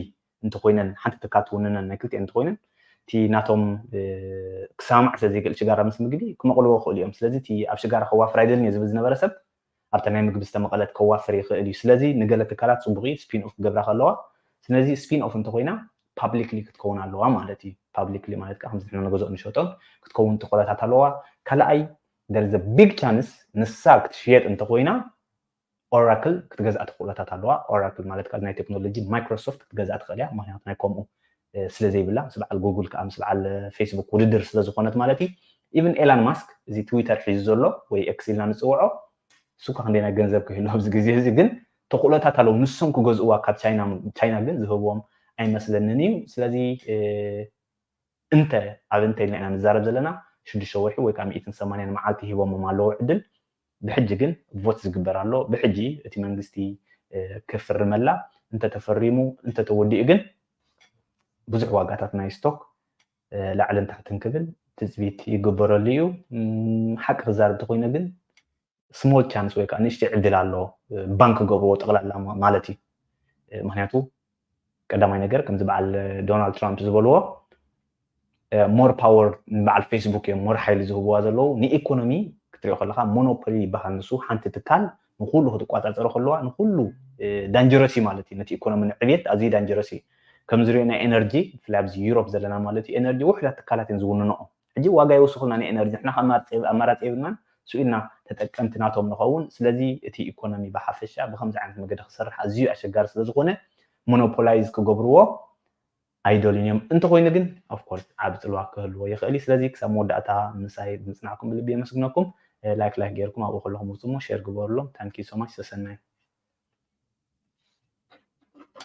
እንተኮይነን ሓንቲ ትካል ትውንነን ናይ ክልቲኤን እንተኮይነን እቲ ናቶም ክሰማማዕ ስለ ዘይክእል ሽጋራ ምስ ምግቢ ክመቕልዎ ክእሉ እዮም ስለዚ እቲ ኣብ ሽጋራ ከዋፍር ኣይደልን እየ ዝብል ዝነበረ ሰብ ኣብታ ናይ ምግቢ ዝተመቐለት ከዋፍር ይኽእል እዩ ስለዚ ንገለ ትካላት ፅቡቅ እዩ ስፒን ኦፍ ክገብራ ከለዋ ስለዚ ስፒን ኦፍ እንተኮይና ፓብሊክሊ ክትከውን ኣለዋ ማለት እዩ ፓብሊክሊ ማለት ከዓ ከምዚ ንሕና ንገዝኦ ንሸጦን ክትከውን ተኽእሎታት ኣለዋ ካልኣይ there is a big chance ንሳ ክትሽየጥ እንተኮይና ኦራክል ክትገዝኣ ተኽእሎታት ኣለዋ ኦራክል ማለት ከዓ ናይ ቴክኖሎጂ ማይክሮሶፍት ክትገዝኣ ትኽእል እያ ምክንያቱ ናይ ከምኡ ስለ ዘይብላ ምስ በዓል ጉግል ከዓ ምስ በዓል ፌስቡክ ውድድር ስለ ዝኾነት ማለት እዩ ኢቨን ኤላን ማስክ እዚ ትዊተር ሒዙ ዘሎ ወይ ኤክስ ኢልና ንፅውዖ እሱ እኳ ክንደይ ናይ ገንዘብ ክህሉ ኣብዚ ግዜ እዚ ግን ተኽእሎታት ኣለዉ ንሶም ክገዝእዋ ካብ ቻይና ግን ዝህብዎም ኣይመስለንን እዩ ስለዚ እንተ ኣብ እንተ ኢልና ኢና ንዛረብ ዘለና ሽዱሽተ ወርሒ ወይ ከዓ ሚእትን ሰማንያን መዓልቲ ሂቦሞም ኣለዉ ዕድል ብሕጂ ግን ቮት ዝግበር ኣሎ ብሕጂ እቲ መንግስቲ ክፍርመላ እንተተፈሪሙ እንተተወዲኡ ግን ብዙሕ ዋጋታት ናይ ስቶክ ላዕልን ታሕትን ክብል ትፅቢት ይግበረሉ እዩ ሓቂ ክዛረብ ተኮይነ ግን small chance ወይ ከዓ ንእሽተይ ዕድል ኣሎ ባን ክገብርዎ ጠቕላላ ማለት እዩ ምክንያቱ ቀዳማይ ነገር ከምዚ በዓል ዶናልድ ትራምፕ ዝበልዎ more power ንበዓል ፌስቡክ እዮም more ሓይሊ ዝህብዋ ዘለዉ ንኢኮኖሚ ክትሪኦ ከለካ ሞኖፖሊ ይበሃል ንሱ ሓንቲ ትካል ንኩሉ ክትቋፃፀሮ ከለዋ ንኩሉ dangerous እዩ ማለት እዩ ነቲ ኢኮኖሚ ንዕብየት ኣዝዩ dangerous እዩ ከምዝሪኦ ናይ ኤነርጂ ብፍላይ ኣብዚ ዩሮፕ ዘለና ማለት እዩ ኤነርጂ ውሕዳት ትካላት እዮም ዝውንንኦ ሕጂ ዋጋ ይወስኹልና ናይ ኤነርጂ ንሕና ኣማራፂ የብልናን ስኡ ኢልና ተጠቀምቲ ናቶም ንኸውን ስለዚ እቲ ኢኮኖሚ ብሓፈሻ ብከምዚ ዓይነት መገዲ ክሰርሕ ኣዝዩ ኣሸጋሪ ስለዝኮነ ሞኖፖላይዝ ክገብርዎ ኣይደልዩን እዮም እንተኮይኑ ግን ኦፍኮርስ ዓብ ፅልዋ ክህልዎ ይኽእል እዩ ስለዚ ክሳብ መወዳእታ ምሳይ ብምፅናዕኩም ብልቢ የመስግነኩም ላይክ ላይክ ገይርኩም ኣብኡ ከለኹም ውፅሞ ሼር ግበሩሎም thank you so much ሰሰናዩ